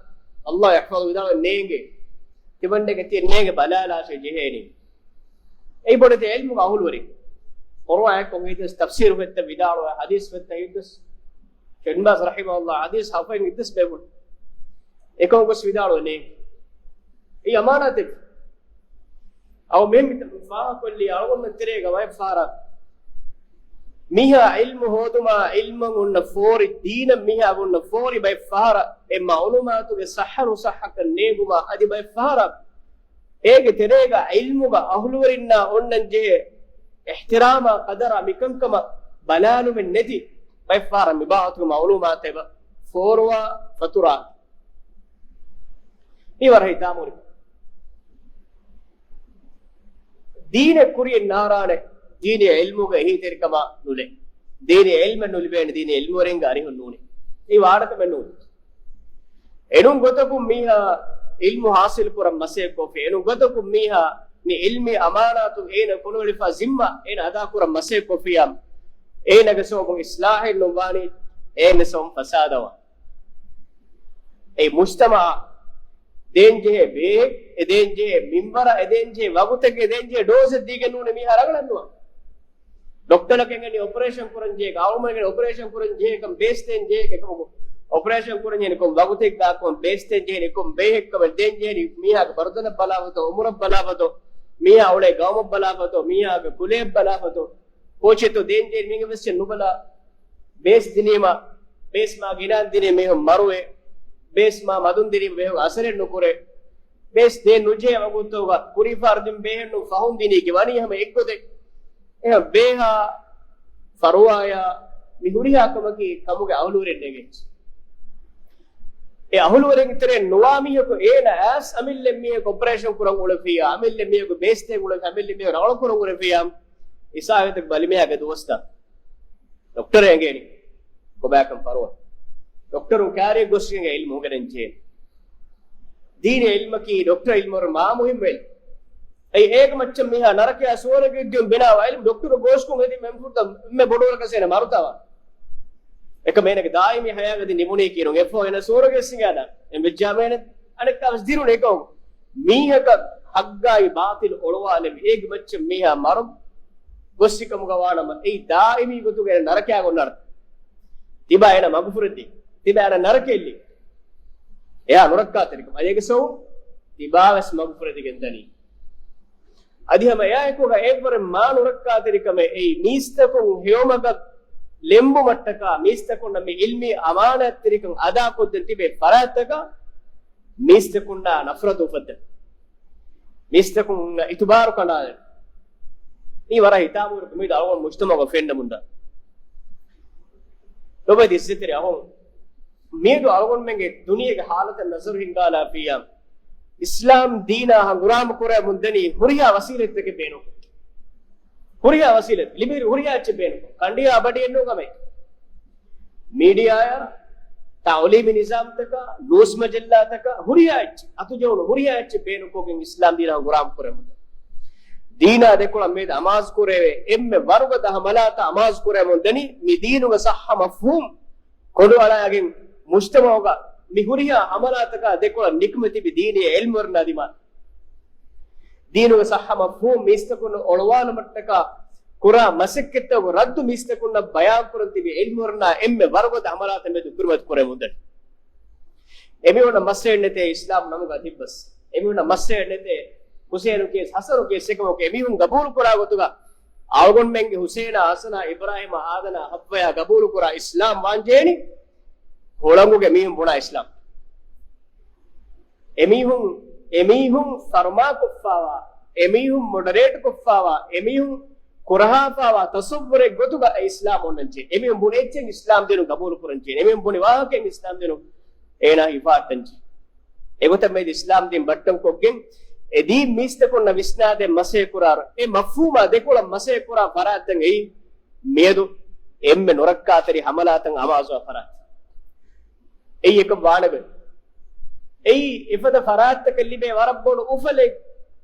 ﷲ ޔަޙްފަޡު، ވިދާޅުވެ ނޭނގެ. ތިމަންނަކަށް ތިޔަ ނޭނގެ ބަލާލާށޭ ޖެހޭނީ. އެއީ ބޮޑެތި ޢިލްމުގެ އަހުލުވެރިން. ޤުރުއާން އެއްކޮށް ހިތަސް ތަފްސީރު ފޮތްތައް ވިދާޅުވެ، ޙަދީޘް ފޮތްތައް ހިތަސް، ޝޭޚް ބިން ބާޒް ރަޙިމަހުﷲ ޙަދީޘް ހަފައިން ހިތަސް ބޭފުޅުން އެކަމަށް ގޮސް ވިދާޅުވެ ނޭނގެ. އެއީ އަމާނާތެއް. އައު މެ މިތަން ފާހަކޮށްލީ އަޅުގަނޑުމެން ތެރޭގަ ބައެއް ފަހަރަށް މީހާ ޢިލްމު ހޯދުމާ، ޢިލްމަށް އޮންނަ ފޯރި، ދީނަށް މީހާ އޮންނަ ފޯރި ބައެއް ފަހަރަށް އެ މަޢުލޫމާތުގެ ޞައްޙަ ނުޞައްޙަކަން ނޭނގުމާ، އަދި ބައެއް ފަހަރަށް އޭގެ ތެރޭގަ ޢިލްމުގަ އަހުލުވެރިންނާ އޮންނަން ޖެހޭ އިޙްތިރާމާ ޤަދަރާ މިކަންކަމަށް ބަލާލުމެއް ނެތި ބައެއް ފަހަރަށް މި ބާވަތުގެ މަޢުލޫމާތެއް އެބަ ފޯރުވާ ފަތުރާ. މީ ވަރަށް ހިތާމަހުރި. ދީނެއް ކުރިޔަށް ނާރާނެ، ދީނީ ޢިލްމުގެ އެހީތެރިކަމާ ނުލޭ. ދީނީ ޢިލްމެއް ނުލިބޭނެ، ދީނީ ޢިލްމުވެރިންގެ އަރިހުން ނޫނޭ. އެއީ ވާނެ ކަމެއް ނޫން. އެނޫން ގޮތަކުން މީހާ ޢިލްމު ޙާޞިލު ކުރަން މަސައްކަތް ކޮށްފި. އެނޫން ގޮތަކުން މީހާ މި ޢިލްމީ އަމާނާތު އޭނަ ކޮނުވެރިފާ ޒިންމާ އޭނަ އަދާކުރަން މަސައްކަތް ކޮށްފިޔާ، އޭނަގެ ސަބަބުން އިޞްލާޙެއް ނުވާނީ، އޭނަގެ ސަބަބުން ފަސާދަވާ. އެ މުޖްތަމަޢަށް ދޭންޖެހޭ ބޭހެއް، އެ ދޭންޖެހޭ މިންވަރަށް، އެ ދޭންޖެހޭ ވަގުތެއް، އެ ދޭންޖެހޭ ޑޯޒެއް ދީގެން ނޫނޭ މީހާ ރަނގަޅަށް ނުވާ. ޑޮކްޓަރަކަށް އެނގެނީ އޮޕަރޭޝަން ކުރަން ޖެހޭ، އަޅުގަނޑުމެން އޮޕަރޭޝަން ކުރަން ޖެހޭ ކަން ބޭސް ދޭން ޖެހޭ ކަމަކު، އޮޕަރޭޝަން ކުރަން ޖެހޭނީ ކޮން ވަގުތެއްގަ، ކޮން ބޭސް ދޭން ޖެހޭނީ ކޮން ބޭހެއް ކަމެއް ދޭން ޖެހޭނީ މީހާގެ ބަރުދަނަށް ބަލާފަތޯ، އުމުރަށް ބަލާފަތޯ، މީހާ އުޅޭ ގައުމަށް ބަލާފަތޯ، މީހާގެ ކުލައަށް ބަލާފަތޯ، ކޯޗެއްތޯ ދޭން ޖެހޭނީ މީގެ ވެސް ނުބަލާ. ބޭސް ދިނީމަ، ބޭސް މާ ގިނައިން ދިނީ މީހުން މަރުވޭ. ބޭސް މާ މަދުން ދިނީމަ މީހުން އަސަރެއް ނުކުރޭ. ބޭސް ދޭން ނުޖެހޭ ވަގުތުގަ ކުރީފާރު ދިން ބޭހެއް ނޫން ފަހުން ދިނީ ކި ވަނީ ހަމަ އެއްގޮތެއް. އެހެން ބޭހާ ފަރުވާޔާ މި ހުރިހާ ކަމަކީ ކަމުގެ އަހުލުވެރިން ނެގެން. އެ އަހުލުވެރިން ތެރެއިން ނުވާ މީހަކު އޭނަ އައިސް އަމިއްލަ މީހަކު އޮޕަރޭޝަން ކުރަން އުޅެފިޔާ، އަމިއްލަ މީހަކު ބޭސް ދޭން އުޅެފިޔާ، އަމިއްލަ މީހަކު ރަނގަޅު ކުރަން އުޅެފިޔާ، އިސާހިތަކު ބަލިމީހާގެ ދުވަސްތައް. ޑޮކްޓަރ އެނގޭނީ ކޮބާކަން ފަރުވާ. ޑޮކްޓަރު ކާރިއަށް ގޮސްގެން ޢިލްމު ހުނގެނެން ޖެހޭ. ދީނީ ޢިލްމަކީ ޑޮކްޓަރ ޢިލްމު ވަރަށް މާ މުހިއްމު ޢިލްމު. އެއީ އޭގެ މައްޗަށް މީހާ ނަރަކަޔާ ސުވަރުގެ ދިޔުން ބިނާވާ ޢިލްމު. ޑޮކްޓަރު ގޯސްކޮށް ހެދި މެންފުރުތަ އެންމެ ބޮޑު ވަރަކަސް އޭނަ މަރުތާވާ. އެކަމް އޭނަގެ ދާއިމީ ޙަޔާތް އަދި ނިމުނީ ކީރުން އެއްފަހު އޭނަ ސުވަރުގެ ސިނގާދާ އެން ވެއްޖާމޭނެ އަނެއްކާވެސް ދިރުން އެކަމު. މީހަކަށް ޙައްޤާއި ބާޠިލު އޮޅުވާލެވި އޭގެ މައްޗަށް މީހާ މަރު ގޮއްސިކަމުގަ ވާނަމަ، އެއީ ދާއިމީ ގޮތުގަ އޭނަ ނަރަކަޔާ ގޮންނަރަ. ތިބާ އޭނަ މަގުފުރެދި. ތިބާ އޭނަ ނަރަކައެއްލި. އެއާ ނުރައްކާތެރިކަމަށް. އަދި އޭގެ ސަބަބުން ތިބާވެސް މަގުފުރެދިގެން ދަނީ. އަދި ހަމަ އެއާއެކުގަ އެއްވަރެއް މާ ނުރައްކާތެރިކަމެއް އެއީ މީސްތަކުން ހެޔޮމަގަށް ލެނބުމަށްޓަކާ، މީސްތަކުންނަށް މި ޢިލްމީ އަމާނާތްތެރިކަން އަދާކޮށްދޭން ތިބޭ ފަރާތްތަކަށް މީސްތަކުންނާ ނަފްރަތު އުފައްދޭ. މީސްތަކުން އިތުބާރު ކަނޑާލެ. މީ ވަރަށް ހިތާމަހުރި ކަމެއް އަޅުގަނޑު މުޖްތަމަޢުގަ ފެންނަމުންދާ. ލޮބުވެތި އިއްޒަތްތެރި އަޚުން، މިއަދު އަޅުގަނޑުމެންގެ ދުނިޔޭގެ ޙާލަތަށް ނަޒަރު ހިންގާލާފިއްޔާ، އިސްލާމް ދީނާ ހަނގުރާމަ ކުރަމުންދަނީ ހުރިހާ ވަސީލަތްތަކެއް ބޭނުން. ހުރިހާ ވަސީލަތް، ލިބި ހުރިހާ އެއްޗެއް ބޭނުން. ކަނޑިޔާ ބަޑިއެއް ނޫން ހަމަ މީޑިއާއާ، ތަޢުލީމީ ނިޒާމްތަކާ، ނޫސް މަޖައްލާތަކާ، ހުރިހާ އެއްޗެއް، އަތުޖެހުނު ހުރިހާ އެއްޗެއް ބޭނުންކޮށްގެން އިސްލާމް ދީނާ ހަނގުރާމަ ކުރަމުން. ދީނާ ދެކޮޅަށް މިއަދު އަމާޒު ކުރެވޭ އެންމެ ވަރުގަދަ ހަމަލާތައް އަމާޒު ކުރަމުން ދަނީ މި ދީނުގެ ޞައްޙަ މަފްހޫމް ކޮނޑުއަޅާގެން މުޖްތަމަޢުގަ މި ހުރިހާ ހަމަލާތަކާ ދެކޮޅަށް ނިކުމެ ތިބި ދީނީ ޢިލްމުވެރިންނާ ދިމާ. ދީނުގެ ޞައްޙަ މަފްހޫމް މީސްތަކުން އޮޅުވާލުމަށްޓަކާ ކުރާ މަސައްކަތްތަކުގެ ރައްދު މީސްތަކުންނަށް ބަޔާންކުރަން ތިބި ޢިލްމުވެރިންނާ އެންމެ ވަރުގަދަ ހަމަލާތައް މެދު ކުރިމަތި ކުރެމުންދަނީ. އެމީހުންނަށް މައްސަލައެއް ނެތޭ އިސްލާމް ނަމުގަ ތިއްބަސް. އެމީހުންނަށް މައްސަލައެއް ނެތޭ ޙުސައިނު ކޭސް، ޙަސަނު ކޭސް އެކަމަކު އެމީހުން ގަބޫލު ކުރާ ގޮތުގަ އަޅުގަނޑުމެންގެ ޙުސައިނާ، ޙަސަނާ، އިބްރާހީމާ، އާދަނާ، ޙައްވަޔާ ގަބޫލު ކުރާ އިސްލާމް ވާންޖެހޭނީ ހުޅަނގުގެ މީހުން ބުނާ އިސްލާމް. އެމީހުން، އެމީހުން ފަރުމާކޮށްފާވާ، އެމީހުން މޮޑަރޭޓް ކޮށްފާވާ، އެމީހުން ކުރަހާފާވާ ތަޞައްވުރެއް ގޮތުގަ އެ އިސްލާމް އޮންނަންޖެހޭ. އެމީހުން ބުނި އެއްޗެއް އިސްލާމް ދީނު ގަބޫލު ކުރަންޖެހޭ. އެމީހުން ބުނި ވާހަކައެއް އިސްލާމް ދީނު އޭނާ ހިފާއްޓަންޖެހޭ. އެގޮތަށް މިއަދު އިސްލާމް ދީން ބައްޓަންކޮށްގެން އެ ދީން މީސްތަކުންނަށް ވިސްނާދޭން މަސައްކަތް ކުރާ، އެ މަފްހޫމާ ދެކޮޅަށް މަސައްކަތް ކުރާ ފަރާތްތައް އެއީ މިއަދު އެންމެ ނުރައްކާތެރި ހަމަލާތައް އަމާޒުވާ ފަރާތް. އެއީ އެކަން ވާނެބެ. އެއީ އެފަދަ ފަރާތްތަކަށް ލިބޭ ވަރަށް ބޮޑު އުފަލެއް،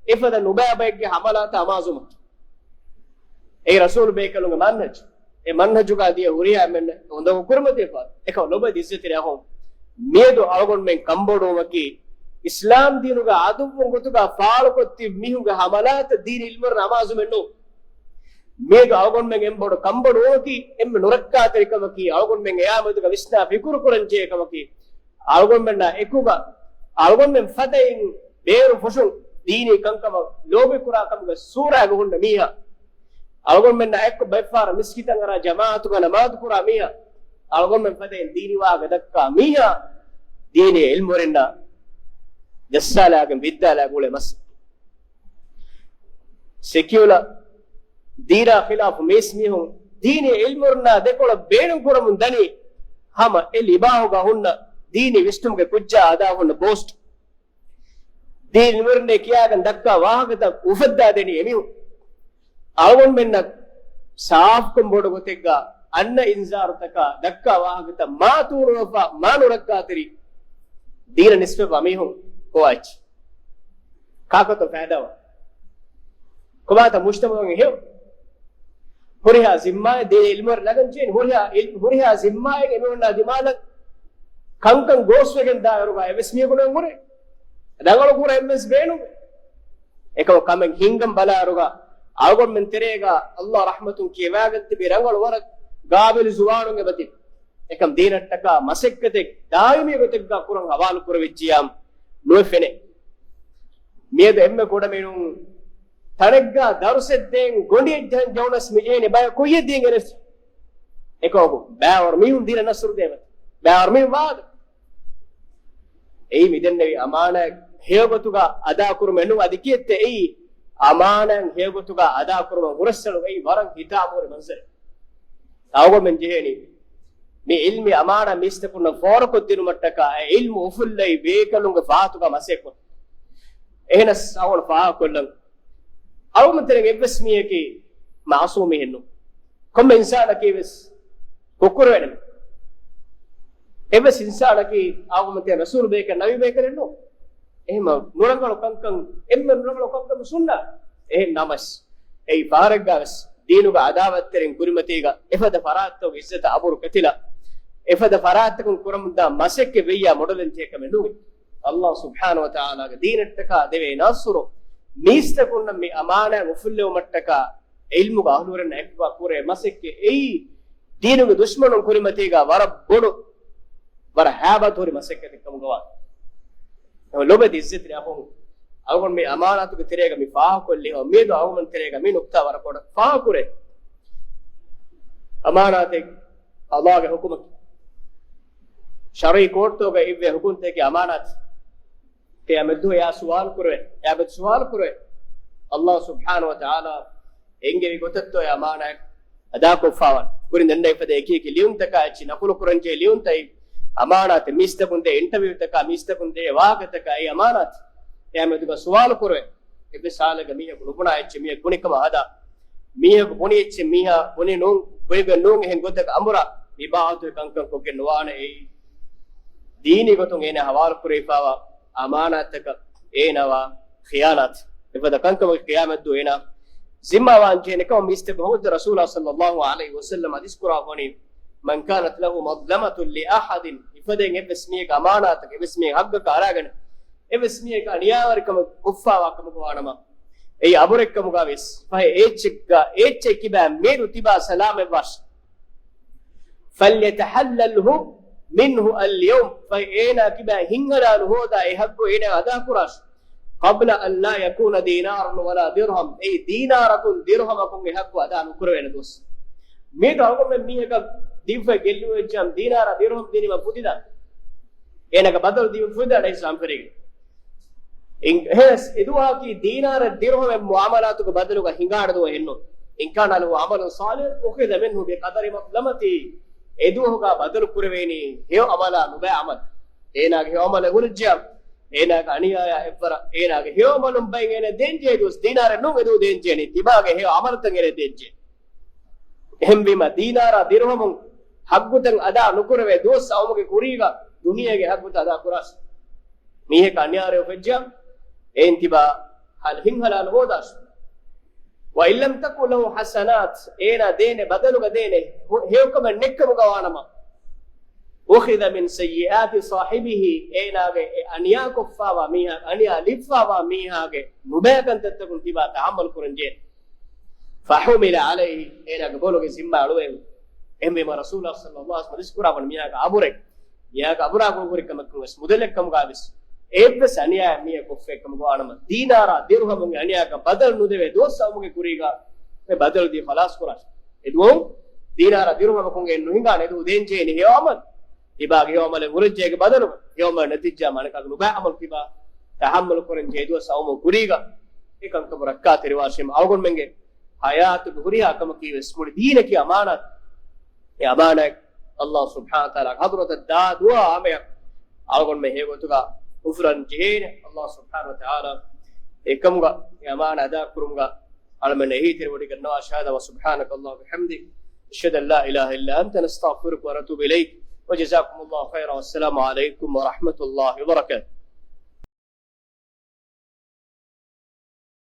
އެފަދަ ނުބައިބައެއްގެ ހަމަލާތައް އަމާޒުވުމަކީ. އެއީ ރަސޫލު ބޭކަލުންގެ މަންހަޖު. އެ މަންހަޖުގަ ދިޔަ ހުރިހާ އެންމެން އުނދަގޫ ކުރިމަތިވެފަ. އެކަމަކު ލޮބުވެތި އިއްޒަތްތެރި އަޚުން، މިއަދު އަޅުގަނޑުމެން ކަންބޮޑުވުމަކީ، އިސްލާމް ދީނުގަ އަދުއްވުން ގޮތުގަ ފާޅުކޮށް ތިބި މީހުންގެ ހަމަލާތައް ދީނީ ޢިލްމުވެރިން އަމާޒުމެއް ނޫން. މިއަދު އަޅުގަނޑުމެން އެންމެ ބޮޑު ކަންބޮޑުވުމަކީ، އެންމެ ނުރައްކާތެރިކަމަކީ، އަޅުގަނޑުމެން އެއާ މެދުގަ ވިސްނާ ފިކުރު ކުރަން ޖެހޭ ކަމަކީ، އަޅުގަނޑުމެންނާ އެކުގަ، އަޅުގަނޑުމެން ފަދައިން ބޭރު ފުށުން ދީނީ ކަންކަމަށް ލޯބިކުރާ ކަމުގެ ސޫރާގަ ހުންނަ މީހާ، އަޅުގަނޑުމެންނާ އެއްކޮށް ބައެއްފަހަރަށް މިސްކިތަށް އަރާ ޖަމާޢަތުގަ ނަމާދު ކުރާ މީހާ، އަޅުގަނޑުމެން ފަދައިން ދީނީ ވާހަކަ ދައްކާ މީހާ، ދީނީ ޢިލްމުވެރިންނާ ޖައްސާލާގެން ވިއްދާލާ ގުޅޭ މަސައްކަތް. ސެކިއުލަ ދީނާ ޚިލާފު މީސްމީހުން ދީނީ ޢިލްމުވެރިންނާ ދެކޮޅަށް ބޭނުން ކުރަމުން ދަނީ، ހަމަ އެ ލިބާހުގަ ހުންނަ ދީނީ ވިސްނުމުގެ ކުއްޖާ ހަދާ ހުންނަ ބޯސްޓް. ދީނީ ޢިލްމުވެރިންނޭ ކިޔާގެން ދައްކާ ވާހަކަތައް އުފައްދާ ދެނީ އެމީހުން. އަޅުގަނޑުމެންނަށް ސާފުކޮށް ބޮޑު ގޮތެއްގަ އަންނަ އިންޒާރުތަކާ ދައްކާ ވާހަކަތައް މާ ތޫނުވެފަ މާ ނުރައްކާތެރި ދީނަށް ނިސްބަތްވާ މީހުން ކޮބާ އެއްޗެއް؟ ކާކަށްތޯ ފައިދާވާ؟ ކޮބާތަ މުޖްތަމަޢުގެ ހެޔޮ؟ ހުރިހާ ޒިންމާއެއް ދީނީ ޢިލްމުވެރިން ނަގަން ޖެހޭނެ. ހުރިހާ ޢިލް-، ހުރިހާ ޒިންމާއެއް އެމީހުންނާ ދިމާލަށް ކަންކަން ގޯސްވެގެން ދާއިރުގަ އެއްވެސް މީހަކު ނޯން ހުރޭ. ރަނގަޅު ކުރަން އެއްވެސް ބޭނުމެއް. އެކަމަކު ކަމެއް ހިންގަން ބަލާއިރުގަ އަޅުގަނޑުމެން ތެރޭގަ ﷲ ރަޙްމަތުން ކިޔަވާގެން ތިބި ރަނގަޅު ވަރަށް ގާބިލު ޒުވާނުން އެބަތިބި. އެކަމް ދީނަށްޓަކާ މަސައްކަތެއް ދާއިމީ ގޮތެއްގަ ކުރަން ހަވާލު ކުރެވިއްޖިޔާ ނުވެ ފެނޭ. މިއަދު އެންމެ ކުޑަމިނުން ތަނެއްގަ ދަރުސެއް ދޭން ގޮނޑިއެއް ޖަހަން ޖެހުނަސް މިޖެހޭނެ ބަޔަށް ކުއްޔަށް ދީން ގެނެސް. އެކަމަކު ބައިވަރު މީހުން ދީނަށް ނަޞްރު ދޭވަތަ؟ ބައިވަރު މީހުން ވާދަ. އެއީ މިދެންނެވި އަމާނާތް ހެޔޮގޮތުގަ އަދާކުރުމެއް ނޫން. އަދި ކިއެއްތަ އެއީ އަމާނާތް ހެޔޮގޮތުގަ އަދާކުރުމަށް ހުރަސްއަޅު އެއީ ވަރަށް ހިތާމަހުރި މަންޒަރެއް. އަޅުގަނޑުމެން ޖެހޭނީ މި ޢިލްމީ އަމާނާތް މީސްތަކުންނަށް ފޯރުކޮށްދިނުމަށްޓަކާ އެ ޢިލްމު އުފުއްލައި ބޭކަލުންގެ ފަހަތުގަ މަސައްކަތް ކުރުން. އެހެނަސް އަޅުގަނޑު ފާހަގަކޮށްލަން. އަޅުގަނޑުމެން ތެރެއިން އެއްވެސް މީހަކީ މަޢުޞޫމް މީހެއް ނޫން. ކޮންމެ އިންސާނަކީ ވެސް ކުށްކުރެވޭނެ. އެއްވެސް އިންސާނަކީ އަޅުގަނޑުމެން ތެރެއިން ރަސޫލު ބޭކަލެއް ނަބީ ބޭކަލެއް ނޫން. އެހެންމަ ނުރަނގަޅު ކަންކަން، އެންމެ ނުރަނގަޅު ކަންކަން ސުންނަ. އެހެން ނަމަސް، އެއީ ފަހަރެއްގަ ވެސް ދީނުގެ އަދާވަތްތެރިން ކުރިމަތީގަ އެފަދަ ފަރާތްތަކުގެ އިއްޒަތަށް އަބުރު ކެތިލާ، އެފަދަ ފަރާތްތަކުން ކުރަމުންދާ މަސައްކަތް ވެއްޔާ މޮޑަލެއް ޖެހޭ ކަމެއް ނޫން. ﷲ ސުބްޙާނަހޫ ވަތަޢާލާގެ ދީނަށްޓަކާ ދެވޭ ނަޞްރު، މީސްތަކުންނަށް މި އަމާނާތް އުފުއްލެވުމަށްޓަކާ ޢިލްމުގެ އަހުލުވެރިންނާ އެކުގަ ކުރޭ މަސައްކަތް އެއީ، ދީނުގެ ދުޝްމަނުން ކުރިމަތީގަ ވަރަށް ބޮޑު، ވަރަށް ހައިބަތުހުރި މަސައްކަތެއް ކަމުގަވާ. ލޮބެތި އިއްޒަތި އަޚުން، އަޅުގަނޑު މި އަމާނާތުގެ ތެރޭގަ މި ފާހަގަކޮށްލި ހަމަ މިއަދު އަޅުގަނޑު ތެރޭގަ މި ނުކްތާ ވަރަށް ބޮޑަށް ފާހަގަކުރޭ. އަމާނާތެއް ﷲގެ ޙުކުމަކީ. ޝަރުޢީ ކޯޓްތަކުގަ އިއްވޭ ޙުކުމްތަކަކީ އަމާނާތެއް. ޤިޔާމަތްދުވަހު އެއާ ސުވާލު ކުރެވޭ، އެއާ ސުވާލު ކުރެވޭ. ﷲ ސުބްޙާނަހޫ ވަތަޢާލާ އެންގެވި ގޮތަށްތޯ އެ އަމާނާތް އަދާކޮށްފާވާނެ. ކުރިން ދެންނެވި ފަދަ އެކި އެކި ލިޔުންތަކާ އެއްޗެއް ނަޤުލު ކުރަންޖެހޭ ލިޔުންތައް އަމާނާތެއް. މީސްތަކުން ދޭ އިންޓަވިއުތަކާ، މީސްތަކުން ދޭ ވާހަކަތަކާ އެއީ އަމާނާތެއް. ޤިޔާމަތުގަ ސުވާލު ކުރެވޭ. އެއްވެސް ހާލެއްގަ މީހަކު ނުބުނާ އެއްޗެއް މީހަކު ބުނިކަމަށް ހަދާ، މީހަކު ބުނި އެއްޗެއް މީހާ ބުނި ނޫން، ބުނިގެން ނޫން އެހެން ގޮތަކަށް އަނބުރާ، މި ބާވަތުގެ ކަންކަން ކޮށްގެން ނުވާނެ. އެއީ ދީނީ ގޮތުން އޭނާ ހަވާލު ކުރެވިފާވާ އަމާނާތްތަކަށް އޭނާވާ ޚިޔާނާތު. އެފަދަ ކަންކަމަކީ ޤިޔާމަތްދުވަހު އޭނާ ޒިންމާވާން ޖެހޭނެ ކަމަށް މީސްތަކުން ޙަޟްރަތު ރަސޫލާ ޞައްލައްލާހު ޢަލައިހި ވަސައްލަމަ ޙަދީޘް ކުރައްވަނީ، "من كانت له مظلمة لأحد"، އެފަދައިން އެއްވެސް މީހަކަށް އަމާނާތަކެއް އެއްވެސް މީހެއް ޙައްޤަކަށް އަރާގަނެ، އެއްވެސް މީހަކަށް އަނިޔާވެރިކަމެއް ކޮށްފާވާ ކަމުގަ ވާނަމަ، އެއީ އަބުރެއްކަމުގަ ވެސް ފަހެ އެއްޗެއްގަ އެއްޗެއް ކިބާ މިއަދު ތިބާ ސަލާމަތްވާށި. "فليتحلله منه اليوم"، ފަހެ އޭނާ ކިބާ ހިތްހަލާލު ހޯދާ އެ ޙައްޤު އޭނާ އަދާކުރާށި. "قبل أن لا يكون دينار ولا درهم"، އެއީ ދީނާރަކުން ދިރުހަމަކުން އެ ޙައްޤު އަދާ ނުކުރެވޭނެ ދުވަސް. މިއަދު އަޅުގަނޑުމެން މީހަކަށް ދީފައި ގެއްލުވެއްޖާމް ދީނާރާ ދިރުހަމް ދިނީމަ ފުދިދާނެ. އޭނަގެ ބަދަލު ދީމަ ފުދިދާނެ އިސްލާމް ފެރީގެ. އިން-، އެހެނަސް އެދުވަހަކީ ދީނާރެއް ދިރުހަމެއް މުޢާމަލާތުގެ ބަދަލުގަ ހިނގާނެ ދުވަހެއް ނޫން. "إن كان له عمل صالح أخذ منه بقدر مظلمته"، އެދުވަހުގަ ބަދަލު ކުރެވޭނީ ހެޔޮ ޢަމަލާ ނުބައި ޢަމަލު. އޭނާގެ ހެޔޮ ޢަމަލެއް ހުރެއްޖެޔާ، އޭނާގެ އަނިޔާޔާ އެއްވަރަށް އޭނާގެ ހެޔޮ ޢަމަލުން ބައިން އޭނަ ދޭންޖެހޭ ދުވަސް ދީނާރެއް ނޫން އެދުވަހު ދޭންޖެހޭނީ. ތިބާގެ ހެޔޮ ޢަމަލުތައް އޭނަ ދޭންޖެހޭ. އެހެންވީމަ ދީނާރާ ދިރުހަމުން ޙައްޤުތައް އަދާ ނުކުރެވޭ ދުވަސް އައުމުގެ ކުރީގަ ދުނިޔޭގެ ޙައްޤުތައް އަދާ ކުރާށި. މީހަކަށް އަނިޔާވެރި އުފެއްޖިޔާ، އެއިން ތިބާ ހަލް ހިތްހަލާލު ހޯދާށި. "وإن لم تكن له حسنات"، އޭނާ ދޭނެ ބަދަލުގަ ދޭނެ ހެޔޮ-، ހެޔޮކަމެއް ނެތްކަމުގަ ވާނަމަ، "أخذ من سيئات صاحبه"، އޭނާގެ އެ އަނިޔާކޮށްފާވާ މީހާ، އަނިޔާ ލިބިފާވާ މީހާގެ ނުބައި ކަންތައްތަކުން ތިބާ ތަޙައްމަލް ކުރަންޖެހޭ. "فحمل عليه"، އޭނާގެ ބޮލުގެ ޒިންމާ އަޅުވޭ. އެހެންވީމަ ރަސޫލާ ޞައްލައްލާހު ޢަލައިހި ވަސައްލަމަ ޙަދީޘް ކުރައްވަނީ މީހާގެ އަބުރެއް، މީހާގެ އަބުރާ ގުޅުންހުރި ކަމެއް ވެސް މުދަލެއް ކަމުގަ ވެސް އެއްވެސް އަނިޔާއެއް މީހަކު ކޮށްފައި ކަމަކު ވާނަމަ، ދީނާރާ ދިރުހަމުގެ އަނިޔާއަކަށް ބަދަލު ނުދެވޭ ދުވަސް އައުމުގެ ކުރީގަ މި ބަދަލު ދީ ޚަލާސް ކުރާށި. އެދުވަހު ދީނާރާ ދިރުހަމަކުން އެއް ނުހިނގާނެ. އެދުވަހު ދޭންޖެހޭނެ ހެޔޮ އަމަލު. ތިބާގެ ހެޔޮ އަމަލެއް ހުރެއްޖެ އޭގެ ބަދަލު ހެޔޮ އަމަލެއް ނެތިއްޖާ މާނަކާގެ ނުބައި އަމަލު ތިބާ ތަޙައްމަލު ކުރަން ޖެހޭ ދުވަސް އައުމުގެ ކުރީގަ އެކަންކަމު ރައްކާތެރިވާށޭ. އަޅުގަނޑުމެންގެ ޙަޔާތުގެ ހުރިހާ ކަމަކީ ވެސް މުޅި ދީނަކީ އަމާނާތެއް. އެ އަމާނާތް ﷲ ސުބްޙާނަހޫ ވަތަޢާލާގެ ޙަޟްރަތަށް ދާ ދުޢާ އާމެއަށް އަޅުގަނޑުމެން ހެޔޮގޮތުގަ އުފުލަން ޖެހޭނެ. ﷲ ސުބްޙާނަހޫ ވަތަޢާލާ އެކަމުގަ އެ އަމާނާތް އަދާކުރުމުގަ އަޅަމެން އެހީތެރިވޮޑިގަންނަވާށި. ހާޛާ ވަސުބްޙާނަކަ ﷲ ވަބިޙަމްދިކަ، އަޝްހަދު އަން ލާ އިލާހަ އިއްލާ އަންތަ، ނަސްތަޣްފިރުކަ ވަނަތޫބު އިލައިކަ، ވަޖަޒާކުމުﷲ ޚައިރާ، ވައްސަލާމު ޢަލައިކުމް ވަރަޙްމަތުﷲ ވަބަރަކާތުހު.